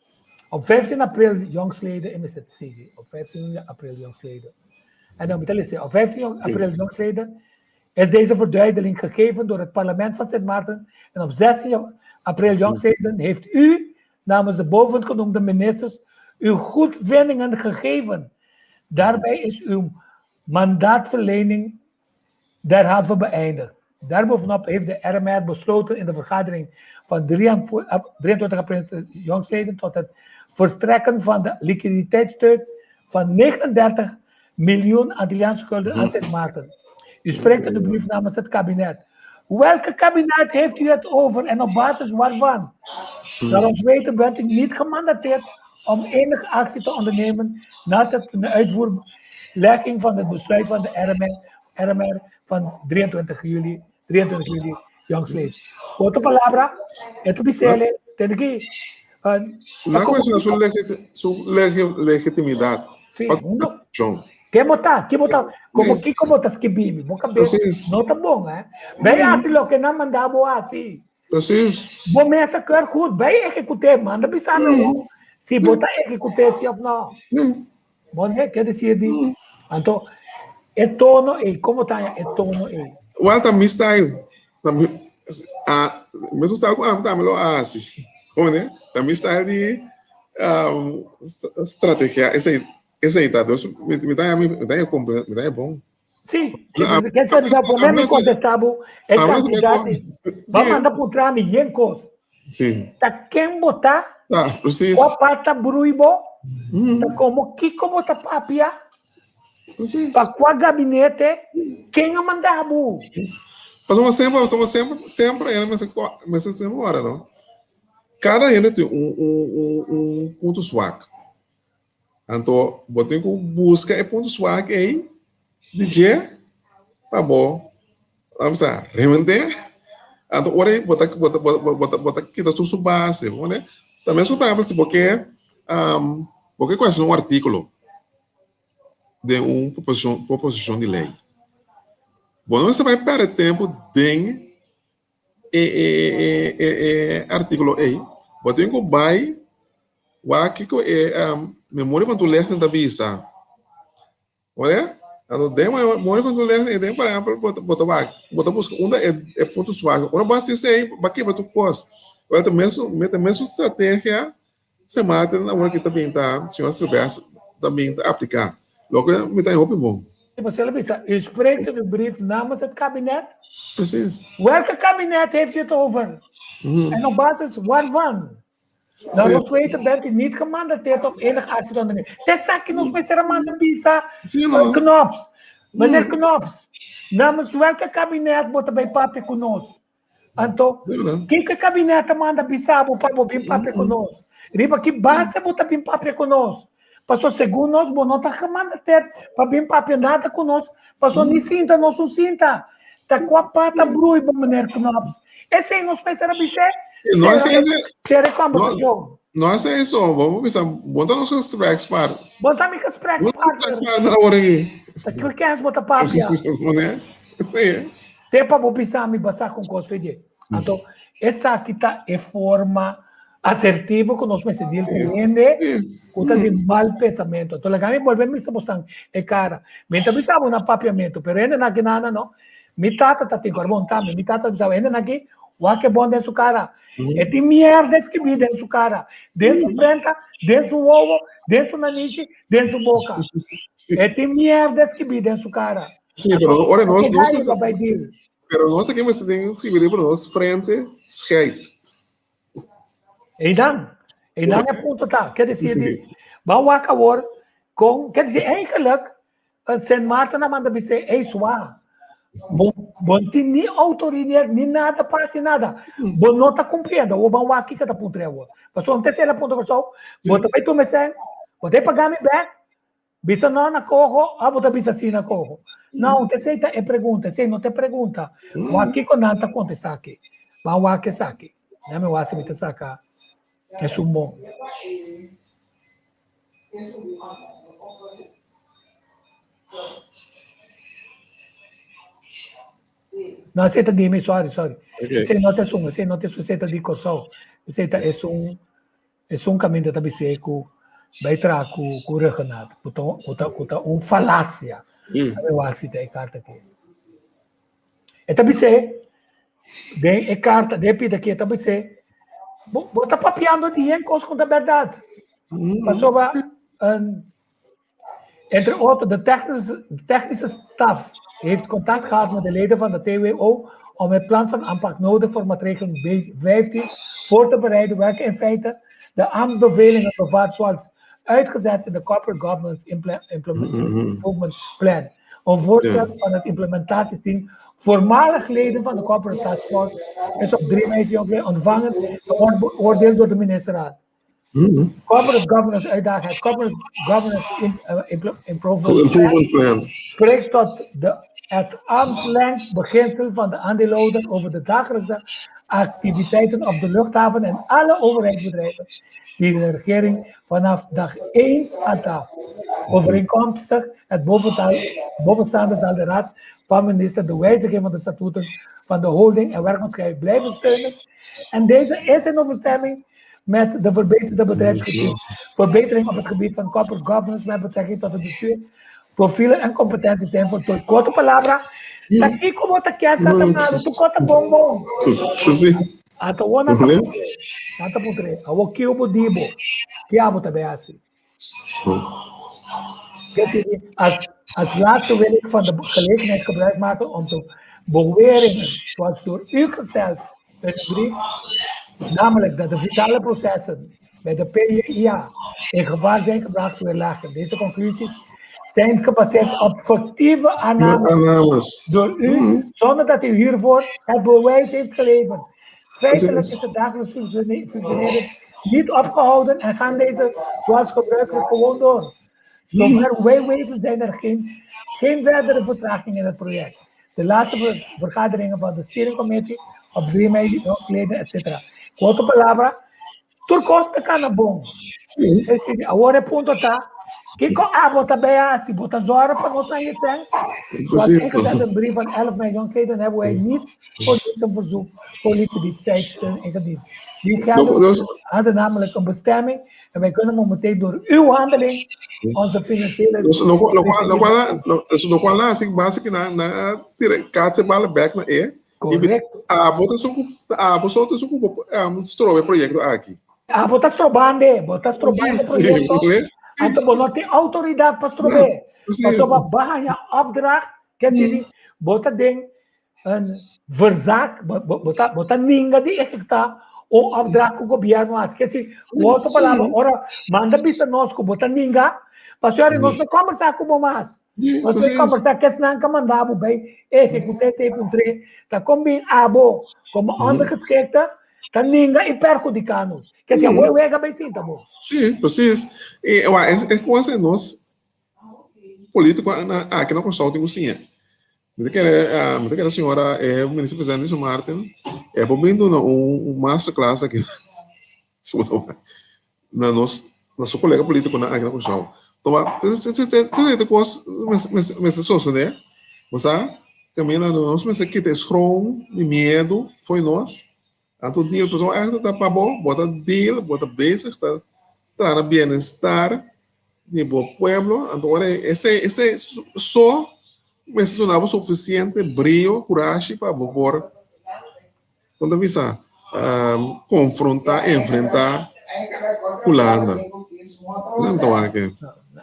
[SPEAKER 6] Op 15 april jongstleden, en mester sigui, op 15 april jongstleden. En dan moet ik op 15 april jongstleden is deze verduidelijking gegeven door het parlement van Sint Maarten. En op 16 april jongstleden heeft u namens de bovengenoemde ministers uw goedvindingen gegeven. Daarbij is uw mandaatverlening derhalve beëindigd. Daarbovenop heeft de RMR besloten in de vergadering van 23 april jongstleden tot het verstrekken van de liquiditeitssteun van 39 miljoen Antilliaanse gulden aan Sint Maarten. U spreekt in de brief namens het kabinet. Welke kabinet heeft u het over en op basis waarvan? Naar ons weten bent u niet gemandateerd om enige actie te ondernemen nadat de uitvoerlegging van het besluit van de RMR, RMR van 23 juli, 23 juli, jongstleden. Otro palabra, esto bisele, tiene que...
[SPEAKER 7] Na cuestión su, legit, su leg, legitimidad.
[SPEAKER 6] Sí, no. Ke bota, ke bota, como que como ta skibibi, bo cabeça no ta bom, hè? Bij assim lo que não mandava assim.
[SPEAKER 7] Precies.
[SPEAKER 6] Bo mesa keur goed, bij executeer, manda bisa no. Si bota executeer si of no. Bom, né? Quer dizer, di, então, é tono e como tá é tono e.
[SPEAKER 7] Wel, ta mi style. Ta mi, ah, mesmo style ku ami tambe lo hasi. Como né? Ta mi style di um, strategia. Esei, esei ta. Dus mi, mi ta mi, mi ta komple, mi ta bon.
[SPEAKER 6] Sí, sí, ah, quer dizer, por me contestabo, é candidato. Va manda por trás mi yenkos.
[SPEAKER 7] Sí.
[SPEAKER 6] Ta ken bota?
[SPEAKER 7] Ah, precies.
[SPEAKER 6] Kwa pata bruibo? Ta como kiko bota papia?
[SPEAKER 7] Precies.
[SPEAKER 6] Pa kwa gabinete? Ken a mandabo?
[SPEAKER 7] Pasobra semper, pasobra semper, semper hende mester mester semper ora, no? Kada hende tin un un un un punto swak. Anto bo tin ku buska e punto swak ei di dje pa bo, vamos a rement'é. Anto ora ei bo ta bo ta bo ta bo ta kita tur su base, bo ne? Ta mesmo por ehempel si bo ke bo ke kuestiona un artíkulo den un proposishon proposishon di lei. Bo no mester bai pèrdè tempu den e e e e artíkulo ei. Bo tin ku bai wak kiko e memoria van toelichting ta bisa. Oye? Anto den memoria van toelichting e den por ehèmpel bo ta bo ta wak bo ta buska unda e e punto swak. Ora bo hasi esei bo a kebra tur kos. Ora ta mesun ta mesun strategia Sint Maarten awor aki ta bin ta señor Silvestre ta bin ta aplica loke mi ta hopi bon.
[SPEAKER 6] Bo a bisa, u spreekt in uw brief namens het kabinet?
[SPEAKER 7] Precies.
[SPEAKER 6] Welke kabinet heeft u het over? En op basis waarvan? Nou, nog weten bent u niet gemandateerd om enig actie te ondernemen. Tesaki nos mester a manda bisa Knops. Meneer Knops, namens welke kabinet bo ta bay papia cu nos? Anto, kiko e kabinet ta manda bisa bo pa bo bin papia ku nos? Riba ki base bo ta bin papia ku nos? Paso segun nos bo no ta gemanda ter pa bin papia nada ku nos, paso ni sinta nos un sinta. Ta kua pata brui bo meneer Knops? Esei nos mester a bis'é?
[SPEAKER 7] No es ese.
[SPEAKER 6] Sera e kombersashon.
[SPEAKER 7] No es eso, bo bisa, bo ta nos gesprekspartner.
[SPEAKER 6] Bo ta mi gesprekspartner.
[SPEAKER 7] Gesprekspartner awor aki.
[SPEAKER 6] Ta kiko kens bo ta papia?
[SPEAKER 7] Sí.
[SPEAKER 6] Te pa bo bisa mi basá con cos fe dje. Anto, esaki ta e forma asertivo cu nos mester deal cu hende cu ta di mal pensamento. Anto, laga mi bolbe misa bosnan e cara. Mi ta bisa bo na papiamento, pero hende na kinana no. Mi tata ta tin cor bon tambe. Mi tata ta bisa hende na ki, wak e bon den su cara. E tin mierda escribí den su cara, den su frenta, den su wowo, den su nanishi, den su boca. E tin mierda escribí den su cara.
[SPEAKER 7] Sí, pero ora nos,
[SPEAKER 6] Oké,
[SPEAKER 7] nos,
[SPEAKER 6] dale, papá, deal.
[SPEAKER 7] pero nos aquí mester den escribir riba nos frente scheid.
[SPEAKER 6] Eidan, eidan e punto ta. Ker decir,
[SPEAKER 7] Sí.
[SPEAKER 6] di, ban wak awor con, ker decir, eigenlijk, eh, Sint Maarten a manda bisé, ei swa, bo, Bo no tin ni autoridad ni nada pa hasi nada. Bo no ta cumpliendo. Awor ban wak kiko ta puntra awor. Pasobra un tercera punto Kòrsou, bo ta bai tuma esei, bo ta paga mi bek, bisa no na koho, òf bo ta bisa si na koho. No, un esei ta e pregunta, esei no ta e pregunta. Wak kiko nan ta kontestá aki. Ban wak esaki. Dame wak si mi ta saka esun bon. No, esei ta di mi, sorry, sorry.
[SPEAKER 7] Okay.
[SPEAKER 6] Esei no ta esun, esei no ta esun, esei ta di Kòrsou. Esei ta esun, esun kaminda ta bis'é ku bai traha ku ku Rhuggenaath, ku ta ku ta ku ta un falasia.
[SPEAKER 7] Mm.
[SPEAKER 6] A wak si ta e karta aki. E ta bis'é den e karta, den e pida aki, e ta bis'é, bo bo ta papiando di yen kos ku ta bèrdat. Pasobra un Entre otro, de technische, technische staf heeft contact gehad met de leden van de TWO om het plan van aanpak nodig voor maatregel B15 voor te bereiden, welke in feite de aanbevelingen bevat zoals uitgezet in de Corporate Governance Improvement Plan. Een voorstel van het implementatieteam voormalig leden van de Corporate Task Force is op 3 mei ontvangen en wordt beoordeeld door de ministerraad. Corporate governance uitdaging, het Corporate Governance Improvement,
[SPEAKER 7] Improvement Plan.
[SPEAKER 6] Spreekt tot de het arm's beginsel van de aandeelhouder over de dagelijkse activiteiten op de luchthaven en alle overheidsbedrijven die de regering vanaf dag 1 handhaaft. Overeenkomstig het bovenstaande zal de Raad van Minister de wijziging van de statuten van de holding en werkmaatschappij blijven steunen. En deze is in overstemming met de verbeterde bedrijfscultuur, verbetering op het gebied van corporate governance met betrekking tot het bestuur, profielen en competenties zijn voltooid. Korte palabra, ta kiko bo ta kier sa ta malo, tu kota bon bon.
[SPEAKER 7] Sí.
[SPEAKER 6] Ata wo nan ta puntre, nan ta puntre, awo kio bo di bo, ki abo ta bay hasi? Als, als laatste wil ik van de gelegenheid gebruik maken om te beweringen, zoals door u gesteld in de brief, namelijk dat de vitale processen bij de PIA in gevaar zijn gebracht, weerleggen. Deze conclusies zijn gebaseerd op fictieve aannames
[SPEAKER 7] Aannames.
[SPEAKER 6] door u, zonder dat u hiervoor het bewijs heeft geleverd. Feitelijk is het dagelijks functioneren niet opgehouden en gaan deze zoals gebruikelijk gewoon door. Zover wij weten zijn er geen, geen verdere vertragingen in het project. De laatste vergaderingen van de steering committee op 3 mei geleden, et cetera. Ku otro palabra, tur kos ta kana bon. Awor e punto ta, kiko abo ta bay hasi? Bo ta zòrg pa nos haña sèn? Zoals ingezet een brief van 11 mei jongsleden hebben wij niet voor een verzoek voor liquiditeitssteun ingediend. Die gelden hadden namelijk een bestemming en wij kunnen momenteel door uw handeling onze financiële...
[SPEAKER 7] Dus lo cual na basic na na tira kaatse bal back na e.
[SPEAKER 6] Correcto.
[SPEAKER 7] Abo ta su abo so ta su strobe proyecto aki.
[SPEAKER 6] Abo ta strobande, bo ta strobande proyecto. Anto bo no tin autoridad pa strobe. Pasobra bo haña opdracht, ke sini, bo ta den een verzaak, bo ta bo ta ninga di ehecuta un opdracht ku gobierno hasi. Ke si, ku otro palabra, ora manda bisa nos ku bo ta ninga, pasobra nos no kombersa ku bo mas. Nos no kombersa ku esnan ka manda bo bai ehecuta esei puntr'é, ta kon bin abo komo ondergeschikte ta ninga i perhudiká nos. Ke si abo e wega bai sinta bo.
[SPEAKER 7] Sí, precies. I wak, e kos ei nos polítiko aki na Kòrsou tin ku siña. Mi ta kere, mi ta kere señora e minister presidente Sint Maarten e por bin duna un masterclass aki na nos, na su kolega polítikonan aki na Kòrsou. Tuma, esei ta kos mester sosodé, bo sa, kaminda nos mester kita e schroom di miedu fo'i nos, anto deal, pasobra esaki ta pa bo, bo ta deal, bo ta bezig ta traha na bienestar di bo pueblo, anto ora esei esei so mester duna bo sufisiente brio, kurashi pa bo por, kon ta bisa, konfrontá, enfrentá Hulanda. Nan ta wak e.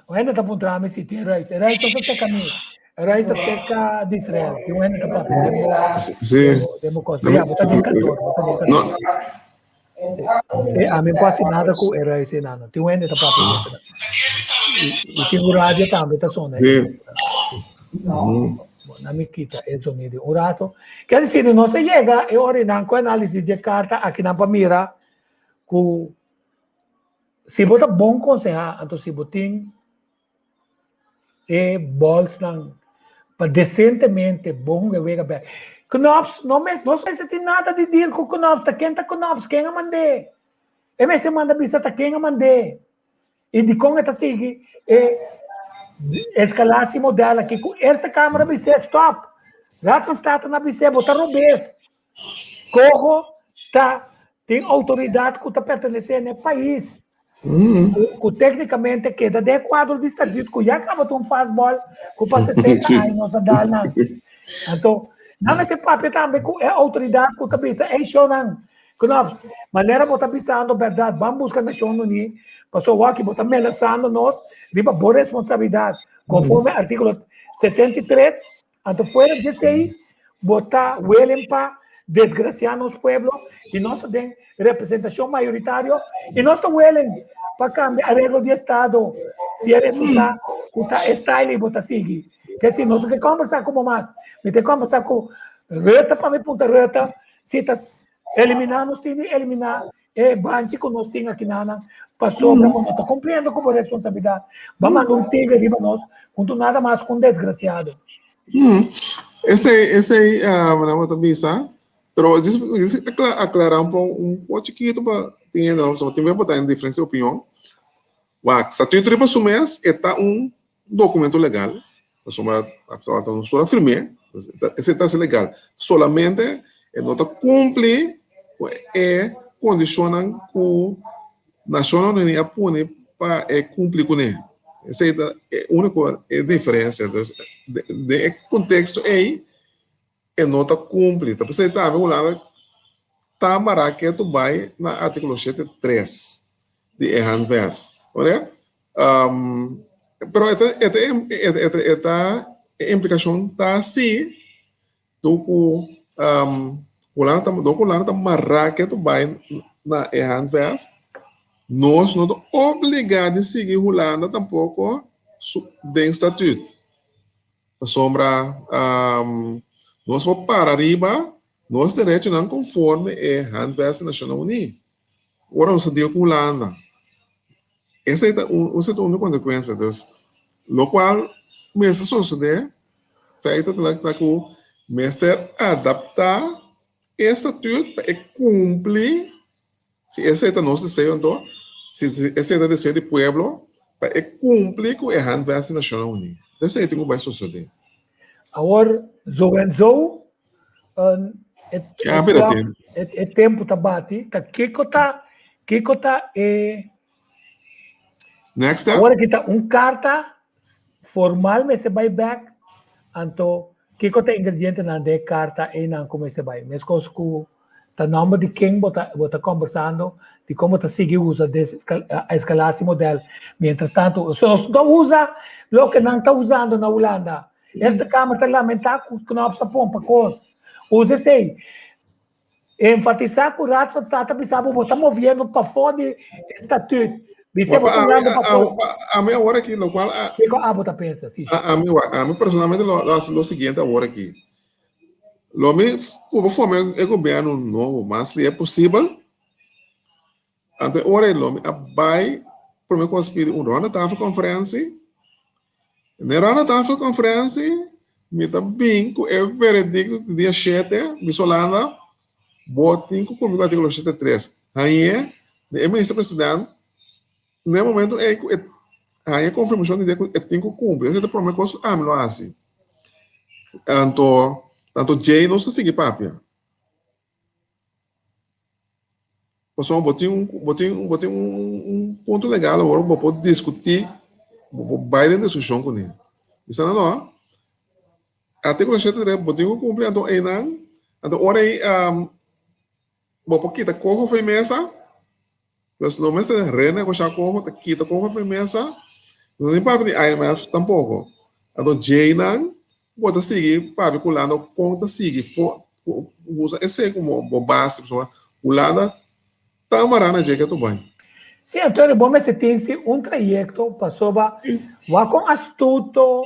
[SPEAKER 6] Un hende ta puntra mi si tin reis. E reis no ta serka mi. E reis ta serka di Israel. Tin un hende ta papia den bo, den bo kos. Ya, bo ta den kantor, bo ta den kantor. Sí, ami no hasi nada ku e reis ei nada. Tin un hende ta papia den esei. I tin un radio tambe ta sona.
[SPEAKER 7] Sí.
[SPEAKER 6] Bon, na mi kita e sonido un rato. Ker disi, nos a yega e ora nan ku análisis di e karta akinan pa mira ku si bo ta bon konsehá, anto si bo tin e bòlsnan pa desentemente bo hunga e wega bèk. Knops no mes no mester tin nada di deal ku Knops, ta ken ta Knops, ken a mand'é? E mester manda bisa ta ken a mand'é i dikon e ta sigui e escalatie model aki ku Eerste Kamer a bis'é stop, Raad van State a bis'é bo ta robes. Coho ta tin outoridat ku ta pertenesé na e pais, ku téknikamente keda den e kuadro di statuut ku ya kaba ta un fastball ku pa 60 aña nos a dal nan. Anto, nan mester papia tambe ku e outoridat ku ta bisa, Ey shownan, Knops, manera bo ta bisando bèrdat, ban buska Nashon Uní, pasobra wak bo ta menasando nos riba bo responsabilidat konforme artíkulo 73. Anto fuera di esei, bo ta welen pa desgraciá nos pueblo i nos ta den representacion mayoritario i nos ta welen pa cambia areglo di estado si e resulta cu ta e style ei bo ta sigui. Ke si nos no ke combersa cu bo mas. Mi ta combersa cu Rutte pa mi punta Rutte si ta eliminá nos tin di eliminá E banchi ku nos tin akinanan pasobra bo no ta kumpliendo ku bo responsabilidat. Bo a manda un tigre riba nos huntu nada mas ku un desgrasiado.
[SPEAKER 7] Esei, esei, manera bo ta bisa, pero djis, djis aklará un poko, un poko chikito pa tin hende, pasobra tin bes bo ta den diferente opinion. Wak, statuto riba su mes e ta un documento legal, pasobra ta un sola firm'é, esei ta legal. Solamente e no ta cumpli cu e condicionnan cu Nacionnan Uní a pone pa e cumpli cune. Esei ta e unico e diferencia. Entonces, den e contexto ei, e no ta cumpli. Ta p'esei tambe Hulanda ta mara ketu bai na articulo shete tres di e handvest. Oké? Pero e ta, e ta, e ta, e ta, e implikashon ta si do ku Hulanda ta, do ku Hulanda ta mará ke ta bai na e handvest, nos no ta obligá di sigui Hulanda tampoko su den statuut. Pasobra nos por para riba nos derechonan konforme e handvest di Nashonnan Uní. Ora nos ta deal ku Hulanda. Esei ta un, esei ta un konsekuensia. Dus, lokual mester sosodé, feito ta ta ku mester adaptá e statuut pa e kumpli, si esei ta nos deseo anto, si esei ta deseo di pueblo, pa e kumpli ku e Handvest di Nashonnan Uní. Esei tin ku bai sosodé.
[SPEAKER 6] Awor, zo en zo, E,
[SPEAKER 7] Ja, mira tempo.
[SPEAKER 6] E, e tempo ta bati. Ta kiko ta, kiko ta e...
[SPEAKER 7] Next step.
[SPEAKER 6] Awor aki ta un karta formal mester bai back. Anto, kiko ta ingredientenan den e karta einan ku mester bai? Meskos ku ta nomber di ken bo ta, bo ta kombersando, di kon bo ta sigui usa des escalatie model. Mientras tanto, so nos no usa loke nan ta usando na Hulanda. Esta Kamer ta lamentá ku Knops a pompa kos. Usa esei. Enfatisá ku Raad van State ta bisa bo bo ta moviendo pafó di e statuut. Bis'é bo ta mirando pafó.
[SPEAKER 7] Ami awor aki lokual a.
[SPEAKER 6] Kiko abo ta pensa? Si.
[SPEAKER 7] Ami wak, ami personalmente lo hasi lo siguiente awor aki. Lo mi purba forma e gobièrnu nobo mas lihe posibel. Anto e ora ei lo mi a bai prome kos pidi un ronda tafel konferensi. Na e ronda tafel konferensi mi ta bin ku e veredikto di dia shete, Miss Holanda, bo tin ku kumpli ku artíkulo 73. Hañ'é na e minister president na e momento ei ku e haña e konfirmashon di dia ku e tin ku kumpli. Esei ta e prome kos ku ami lo hasi. Anto, tanto djei nos ta sigui papia. Pasobra bo tin un bo tin bo tin un punto legal awor bo por diskutí, bo por bai den diskushon kuné. Bisa nan no, artíkulo shete tres bo tin ku kumpli anto einan, anto ora ei bo por kita koho for e mesa, pues no mester renegoshá koho, ta kita koho for e mesa, no tin papia di IMF tampoko. Anto djeinan bo ta sigui papia ku Hulanda kon ta sigui for Usa esei komo bo base pasobra Hulanda ta mará na dje ke tu bai.
[SPEAKER 6] Sí, Antonio, bo mester tin si un trayekto pasobra wak kon astuto.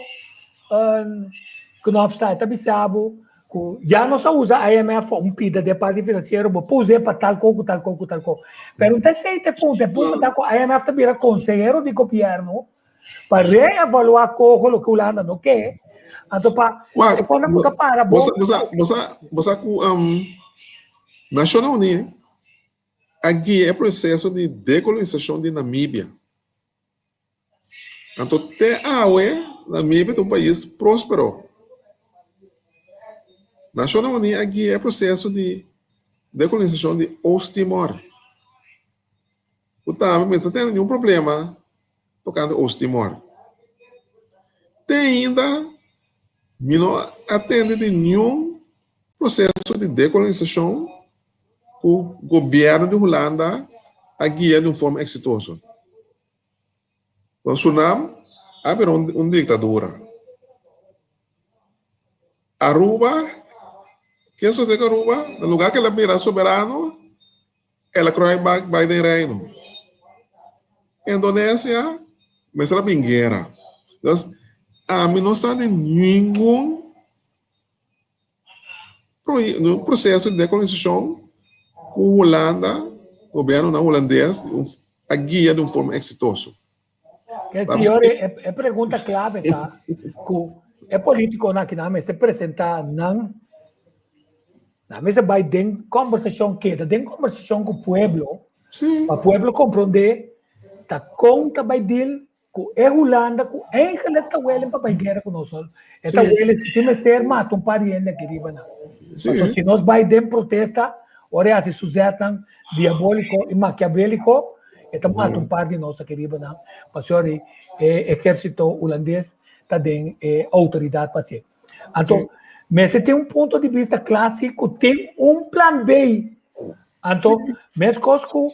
[SPEAKER 6] Knops ta, e ta bisa bo ku ya nos a usa IMF pa un pida den parti finansiero, bo por us'é pa tal ko ku tal ko ku tal ko. Pero no ta esei ta e punto, e punto ta ku IMF ta bira konsehero di gobièrnu pa reevaluá koho loke Hulanda no ke, anto pa
[SPEAKER 7] Wak,
[SPEAKER 6] e forma ku ta para bon.
[SPEAKER 7] Bo sa, bo sa, bo sa ku Nashonnan Uní a guia e proseso di dekolonisashon di Namibia. Anto te awe Namibia ta un pais prospero. Nashonnan Uní a guia e proseso di dekolonisashon di Oost-Timor. Ku tambe mester tene niun problema tokante Oost-Timor. Te ainda mi no a tende di niun proseso di dekolonisashon ku gobièrnu di Hulanda a guia di un forma eksitoso. Bon, Surinam a bira un diktadura. Aruba, ke sosodé ku Aruba? Na lugá ku el a bira soberano, el a kruai bak bai den Reino. Indonesia mester a bin guera. Dus, ami no sa di ningun un proseso di dekolonisashon ku Hulanda, gobièrnunan hulandes a guia di un forma eksitoso.
[SPEAKER 6] Ke señor, e pregunta klave ta ku e politikonan aki nan mester presentá nan, nan mester bai den kombersashon, keda den kombersashon ku pueblo, pa pueblo komprondé ta kon ta bai deal Ku e Hulanda ku eigenlijk ta welen pa bai guera ku nos. E ta welen si tin mester mata un par di hende aki riba nan. Pasobra si nos bai den protesta, ora e hasi su zetnan diabóliko i makiavéliko, e ta mata un par di nos aki riba nan. Pasobra e ehérsito hulandes ta den e outoridat pa hasié. Anto, mester tin un punto di bista kla si ku tin un plan B. Anto, meskos ku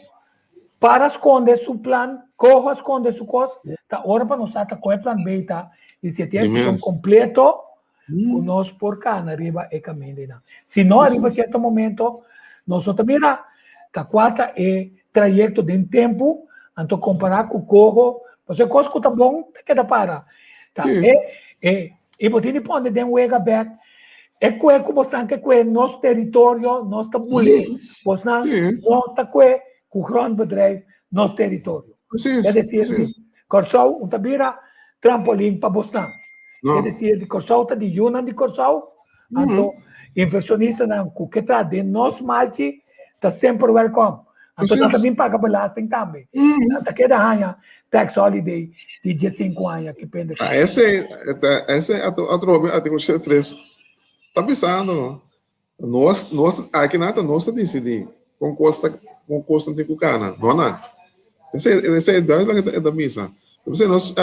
[SPEAKER 6] Para skonde su plan, Coho a skonde su kos, ta ora pa nos sa ta kon e plan B ta i si e tin esishon kompleto ku nos por kana riba e kamindanan. Si no, ariba sierto momento nos no ta mira ta kua ta e trayekto den tempu, anto kompará ku Coho, pasobra e kos ku ta bon ta keda para. Ta e e i bo tin di pone den wega bèk e kue ku bosnan ke kue nos teritorio, nos ta bul'é. Bosnan no ta kue ku grondbedrijf nos teritorio. Es desir, Kòrsou un ta bira trampolin pa bosnan. Es desir, di Kòrsou ta di yunan di Kòrsou, anto invershonistanan ku ke ta den nos malchi ta semper wèlkòm. Anto nan ta bin paga belasting tambe. Nan ta keda haña tax holiday di diesinku aña ki pende.
[SPEAKER 7] Esei esei atrobe artíkulo 73 ta bisando no. Nos nos aki nan ta nos ta disidí kon kos ta kon kos nan tin ku kana, no nan. Esei esei duidelijk e ta bisa. P'esei nos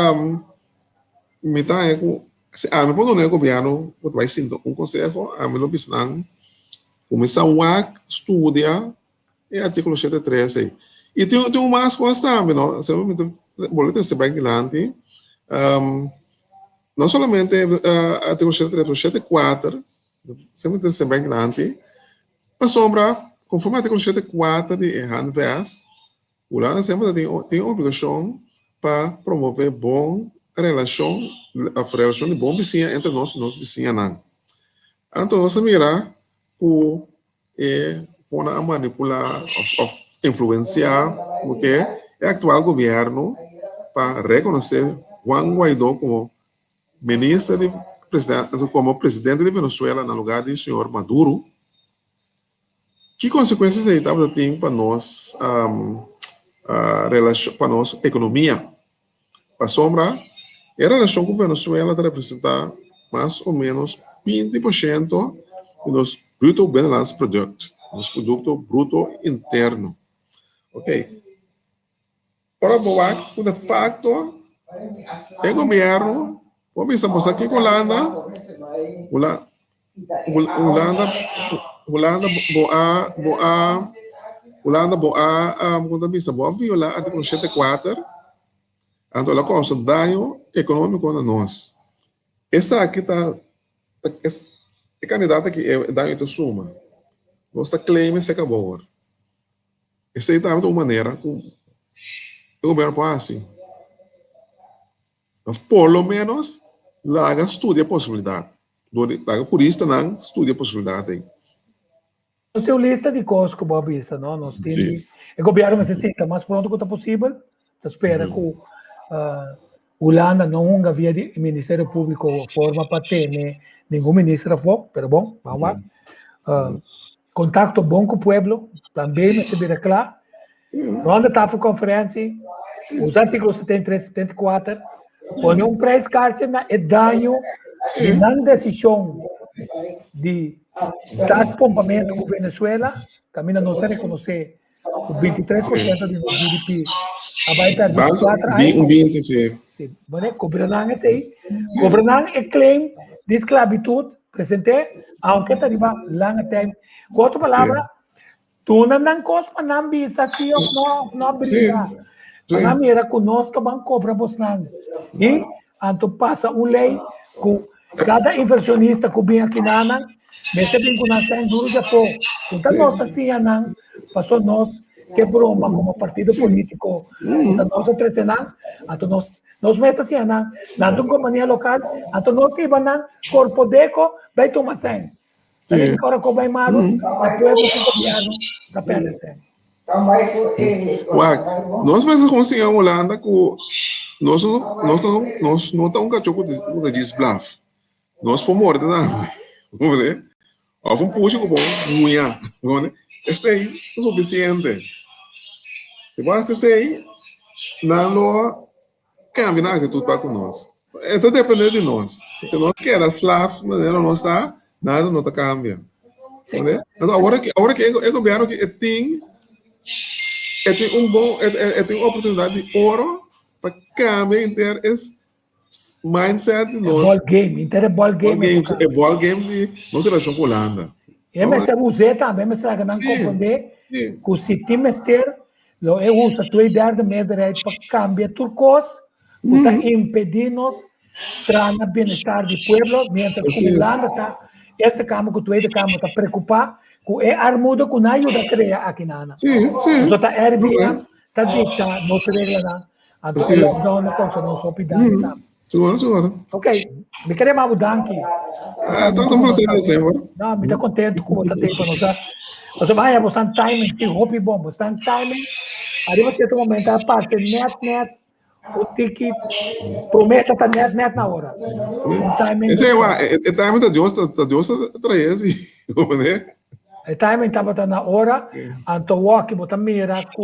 [SPEAKER 7] mi ta haña ku si ami por duna e gobièrnu ku ta bai sinta un konseho ami lo bisa nan kuminsá wak studia e artíkulo shete tres ei. I tin tin un mas kos tambe no, semper mi ta bolbe trese bek dilanti no solamente artíkulo shete tres pero shete kuater Semper ta sembra grandi, pasobra konforme artíkulo shete kuater di e Handvest, Hulanda semper ta tin tin obligashon pa promové bon relashon òf relashon di bon bisiña entre nos i nos bisiñanan. Anto nos a mira ku e por a manipulá òf influensiá ku e aktual gobièrnu pa rekonosé Juan Guaidó komo Minister di presidente como presidente di Venezuela na lugar di señor Maduro, ki consecuencia esey tabata tin pa nos relacion pa nos economia? Pasobra e relacion cu Venezuela ta representa mas o menos binti por ciento di nos bruto binnenlands product, nos producto bruto interno. Ok. Ora bo wak ku de facto e gobierno por bisa bo sa kiko Hulanda, Hulanda, Hulanda bo a, bo a, Hulanda bo a, kon ta bisa, bo a viola artikulo shete kuater, anto el a kousa daño ekonómiko na nos. Esaki ta, e kandidat aki e daño ta suma. Nos ta claim esei akabou awor. Esei tambe ta un manera ku e gobierno por hasi. Òf por lo ménos laga studia e posibilidat. Dor di laga huristanan studia posibilidat ei.
[SPEAKER 6] Nos tin un lista di kos ku bo a bisa, no? Nos tin di e gobièrnu mester sinta mas pronto ku ta posibel. Ta spera ku Hulanda no hunga via di Ministerio Públiko forma pa tene ningun minister afó, pero bon, ban wak. Kontakto bon ku pueblo, plan B mester bira kla. Ronde tafel konferensi, usa artíkulo 73, 74, pone un prijskaartje na e daño di nan desishon di start pompamentu ku Venezuela, kaminda nos a rekonosé ku 23% di nos GDP a bai pèrdí kuater aña.
[SPEAKER 7] Un binti, si.
[SPEAKER 6] Si, bueno, kobra nan esei, kobra nan e claim di sklabitut, present'é, aunke ta riba lange tèm. Ku otro palabra, Duna nan kos pa nan bisa si of no of no bringa. Pa nan mira ku nos ta ban kobra bosnan. I anto pasa un lei ku kada inversionista ku bin aki nanan mester bin ku nan sèn duru djapó. Ku ta nos ta siña nan paso nos ke broma komo partido politiko ku ta nos a trese nan anto nos nos mes ta siña nan. Nan ta un kompania lokal anto nos hiba nan Korpodeko bai tuma sèn. Sí. Ora ku bai malu, e pueblo ku gobierno ta perde sèn.
[SPEAKER 7] Wak, nos mester kon siña Hulanda ku nos no nos no nos no ta un kachó ku ta djis blaf. Nos por morde tambe, comprende? Òf un pushi ku por muña, comprende? Esei ta sufisiente. Si bo hasi esei, nan lo Cambia nan actitud pa cu nos. E ta depende di nos. Si nos keda slaaf manera nos ta, nada no ta cambia. Comprende? Anto awor aki, awor aki e gobierno aki e tin, e tin un bon, e tin un oportunidad di oro pa cambia henter e mindset di
[SPEAKER 6] E
[SPEAKER 7] nos.
[SPEAKER 6] ball game, henter e ball game
[SPEAKER 7] Ball
[SPEAKER 6] e
[SPEAKER 7] game,
[SPEAKER 6] ta
[SPEAKER 7] e ball game di nos relacion cu Hulanda.
[SPEAKER 6] E mester us'é tambe, e mester laga nan comprende cu si tin mester Lo e usa twee derde meerderheid pa cambia tur cos cu ta impedi nos traha na bienestar di pueblo, mientras cu Hulanda ta, Eerste Kamer cu Tweede Kamer ta preocupa cu e armoede cu nan yuda crea aki na. Pasobra ta RIVM ta dicta nos reglanan, anto e lockdown a causa nos hopi daño tambe.
[SPEAKER 7] Seguro, seguro.
[SPEAKER 6] Ok, mi queria mabu danki.
[SPEAKER 7] Ah, ta un placer, December.
[SPEAKER 6] No, mi ta contento cu bo ta tei pa nos. Pasobra vaya, bo stan timing si hopi bon, bo stan timing. Arriba cierto momento a parce net net un tiki prometa ta net net na hora. Un timing.
[SPEAKER 7] Ese wa, e, e timing ta Dios, ta Dios ta trae si.
[SPEAKER 6] E timing tabata na hora, anto woki bo ta mira cu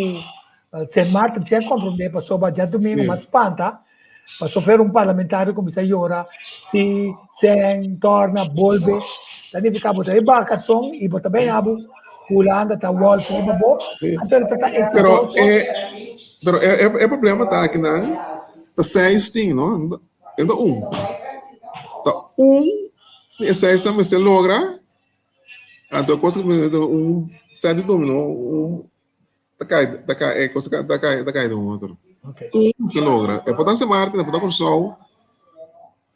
[SPEAKER 6] Sint Maarten si a comprende pasobra djadomingo mas spanta pasobra un parlamentario cuminsa yora si sen torna bolbe ta nifica bo ta e baca son y bo ta bay abu Hulanda ta wolf riba bo anto ta ta
[SPEAKER 7] Pero e pero e e problema ta aki nan ta seis tin no e ta un ta un di e seis nan mester logra anto e cos un set di domino un Ta kai, ta kai, e cosa ta kai, ta kai den otro.
[SPEAKER 6] Okay.
[SPEAKER 7] Un se logra. E por ta Sint Maarten, e por ta Kòrsou,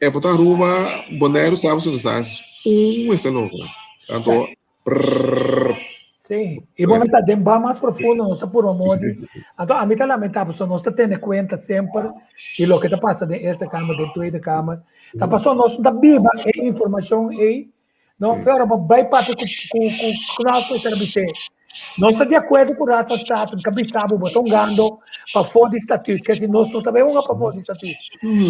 [SPEAKER 7] e por ta Aruba, Boneiru, Saba, Sint Eustatius. Un se logra. Anto, prrrr.
[SPEAKER 6] Sí, y bo ta den ba mas profundo, nos ta puro modi. Anto, a mi ta lamentá, pasobra nos ta tene cuenta semper di loke ta pasa den Eerste Kamer, den Tweede Kamer. Ta pasobra nos no ta biba e informacion ei No, pero bo bai papia ku ku ku Knopf e ta bis'é. Nos ta di akuerdo ku Raad van State, ka bisa bo, bo ta hungando pafó di statuut. Ke si nos no ta bai hunga pafó di statuut.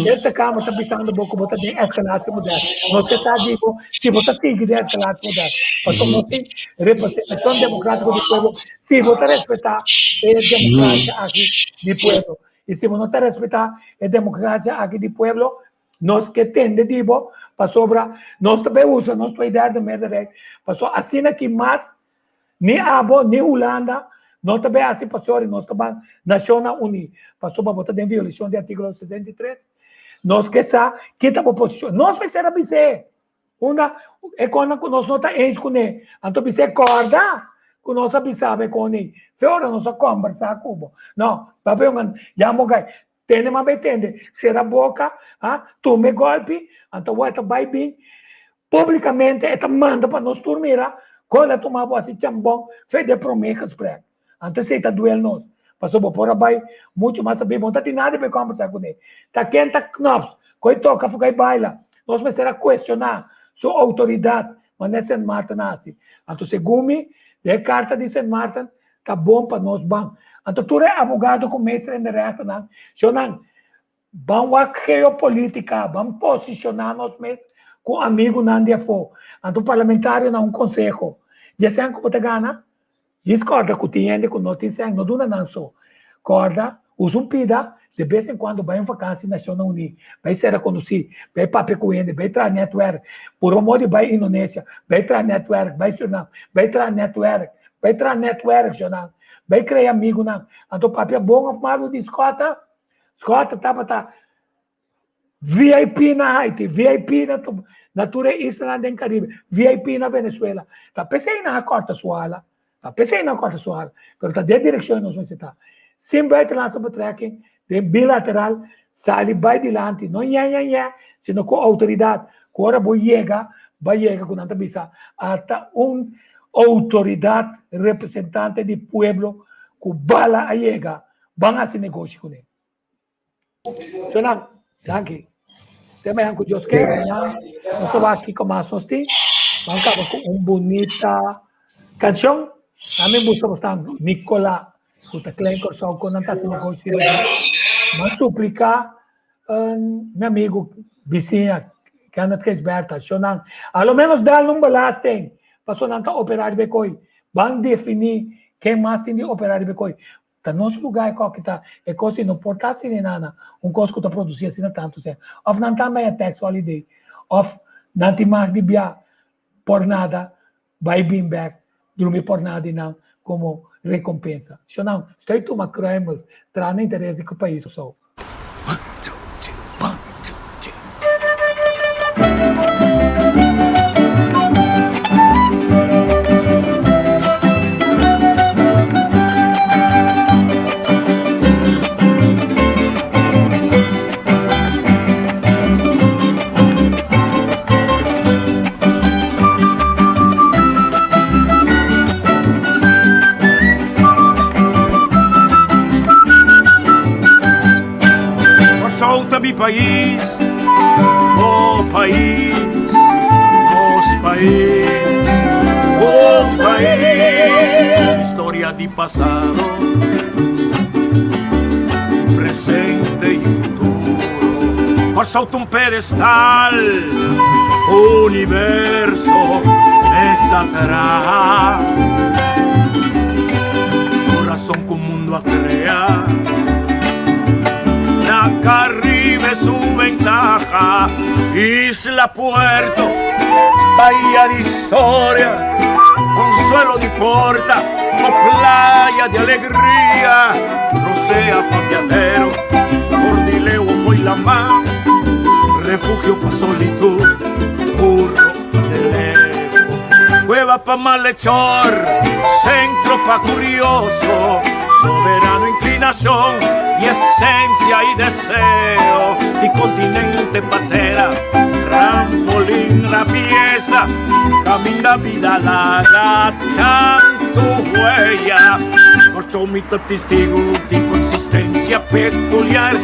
[SPEAKER 6] Eerste Kamer ta bisando bo ku bo ta den escalatiemodel. Nos ke sa di bo si bo ta sigui den escalatiemodel. Pasobra nos tin representashon demokratiko di pueblo, si bo ta respetá e demokrasia aki di pueblo. I si bo no ta respetá e demokrasia aki di pueblo, Nos ke tende di bo pasobra nos ta bay usa nos tweederde meerderheid pasobra asina ki mas ni abo ni Hulanda no ta bay hasi pasobra nos ta ban Nacionnan Uní pasobra bo ta den violacion di articulo 73 nos ke sa ki ta bo posicion nos mester a bis'é Unda e konan ku nos no ta eens kuné, anto bis'é kòrda ku nos a bisa bo e kon ei. Fe ora nos a kòmbersá ku bo. No, papia un yama gai, tende mas bai tende, sera boka, ha, tuma e gòlpi, anto awor e ta bai bin públikamente e ta manda pa nos tur mira kon el a tuma bo hasi chambon fe di e promé gesprek. Anto esei ta duel nos, pasobra bo por a bai muchu mas sabí, bo no ta tin nada pa e kòmbersá kuné. Ta ken ta Knops, ku e toka for ku e baila? Nos mester a kuestioná. su outoridat manera Sint Maarten a hasi. Anto segun mi, den e karta di Sint Maarten ta bon pa nos ban. Anto tur e abogado ku meester en de rechternan, shownan, ban wak geopolitica, ban posiciona nos mes ku amigunan di afó. Anto parlamentarionan un konseho, dje sèn ku bo ta gana, Djis kòrda ku tin hende ku no tin sèn, no duna nan so. Kòrda, usa un pida, de bes en kuando bai un vakansi Nashonnan Uní, bai sera konosí, bai papia ku hende, bai traha nètwèrk. Purba moda di bai Indonesia, bai traha nètwèrk, bai Surinam, bai traha nètwèrk, bai traha nètwèrk, shonnan. Bai krea amigunan. Anto papia bon òf malu di Skòta? Skòta tabata VIP na Haiti, VIP na na tur e islanan den Caribe, VIP na Venezuela. Ta p'esei nan a kòrta su ala, ta p'esei nan a kòrta su ala. Pero ta den direkshon nos mester ta. Sin buitenlandse betrekking, den bilateral, sali bai dilanti, no ñe ñe ñe, sino ku outoridat, ku ora bo yega, bai yega ku nan ta bisa ata un outoridat representante di pueblo ku bala a yega, ban hasi negoshi kuné. Shonan, danki. Te mañan ku Dios ke, mañan nos ta wak kiko mas nos tin. Ban kaba ku un bunita kanshon. Ami buska bosnan Nicola ku ta Klein Kòrsou kon nan ta hasi negoshi riba dje. Ban suplika mi amigu bisiña Kenneth Gijsbertha, shonan, a lo menos dal un belasting pasobra nan ta operá riba e koi. Ban definí ken mas tin di operá riba e koi. Ta nos lugá e kòki ta e kos i no por ta asina nana, un kos ku ta produsí asina tantu sèn. Òf nan tambe haña tax holiday, òf nan tin mag di bia por nada, bai bin bèk, drumi por nada di nan komo rekompensa. Shonnan, stoi tuma kruimels, traha na interes di ku pais Kòrsou.
[SPEAKER 5] Kòrsou ta mi pais, bo pais, nos pais, bo pais. Historia di pasado, presente y futuro. Kòrsou ta un pedestal, universo mesa traha. Corazón ku mundo a crea. Na Caribe su ventaja, Isla Puerto, bahía de historia, consuelo di porta, o playa de alegría, Rosea pa viajero, Cordileo foi la mar, refugio pa solitud, burro y de Cueva pa malhechor, centro pa curioso, soberano inclinación y esencia y deseo, y continente patera, trampolín la pieza, camina vida larga, tanto huella, Corchomito testigo de consistencia peculiar,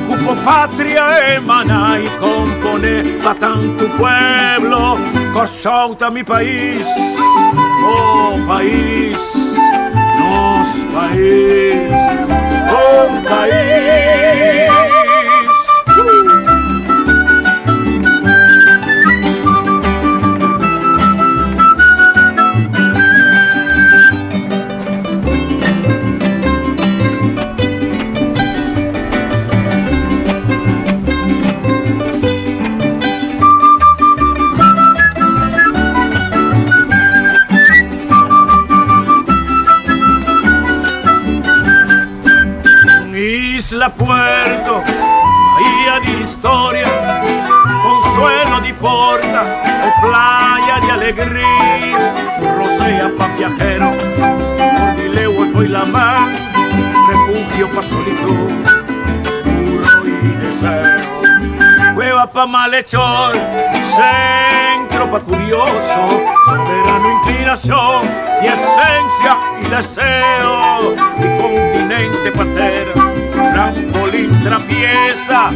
[SPEAKER 5] cupo patria emana y compone pa tanto pueblo, Kòrsou ta mi pais, oh pais, nos pais, oh pais. Isla Puerto, bahía de historia, consuelo de porta o playa de alegría, rosea pa viajero, Cordileo y la mar, refugio pa solitud, puro y deseo. Cueva pa malhechor, centro pa curioso, soberano inclinación y esencia y deseo, y continente patera, trampolín. Trapiesa,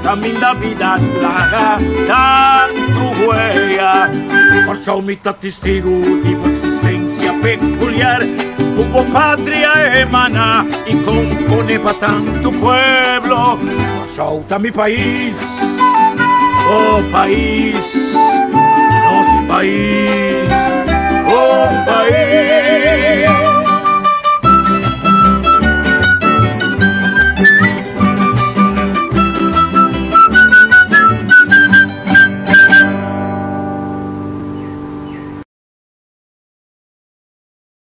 [SPEAKER 5] kaminda bida laga tantu huella. Kòrsou mi ta testigu di bo eksistensia pekuliar, ku bo patria emana i kompone pa tantu pueblo. Kòrsou ta mi pais, bo pais, nos pais, un pais.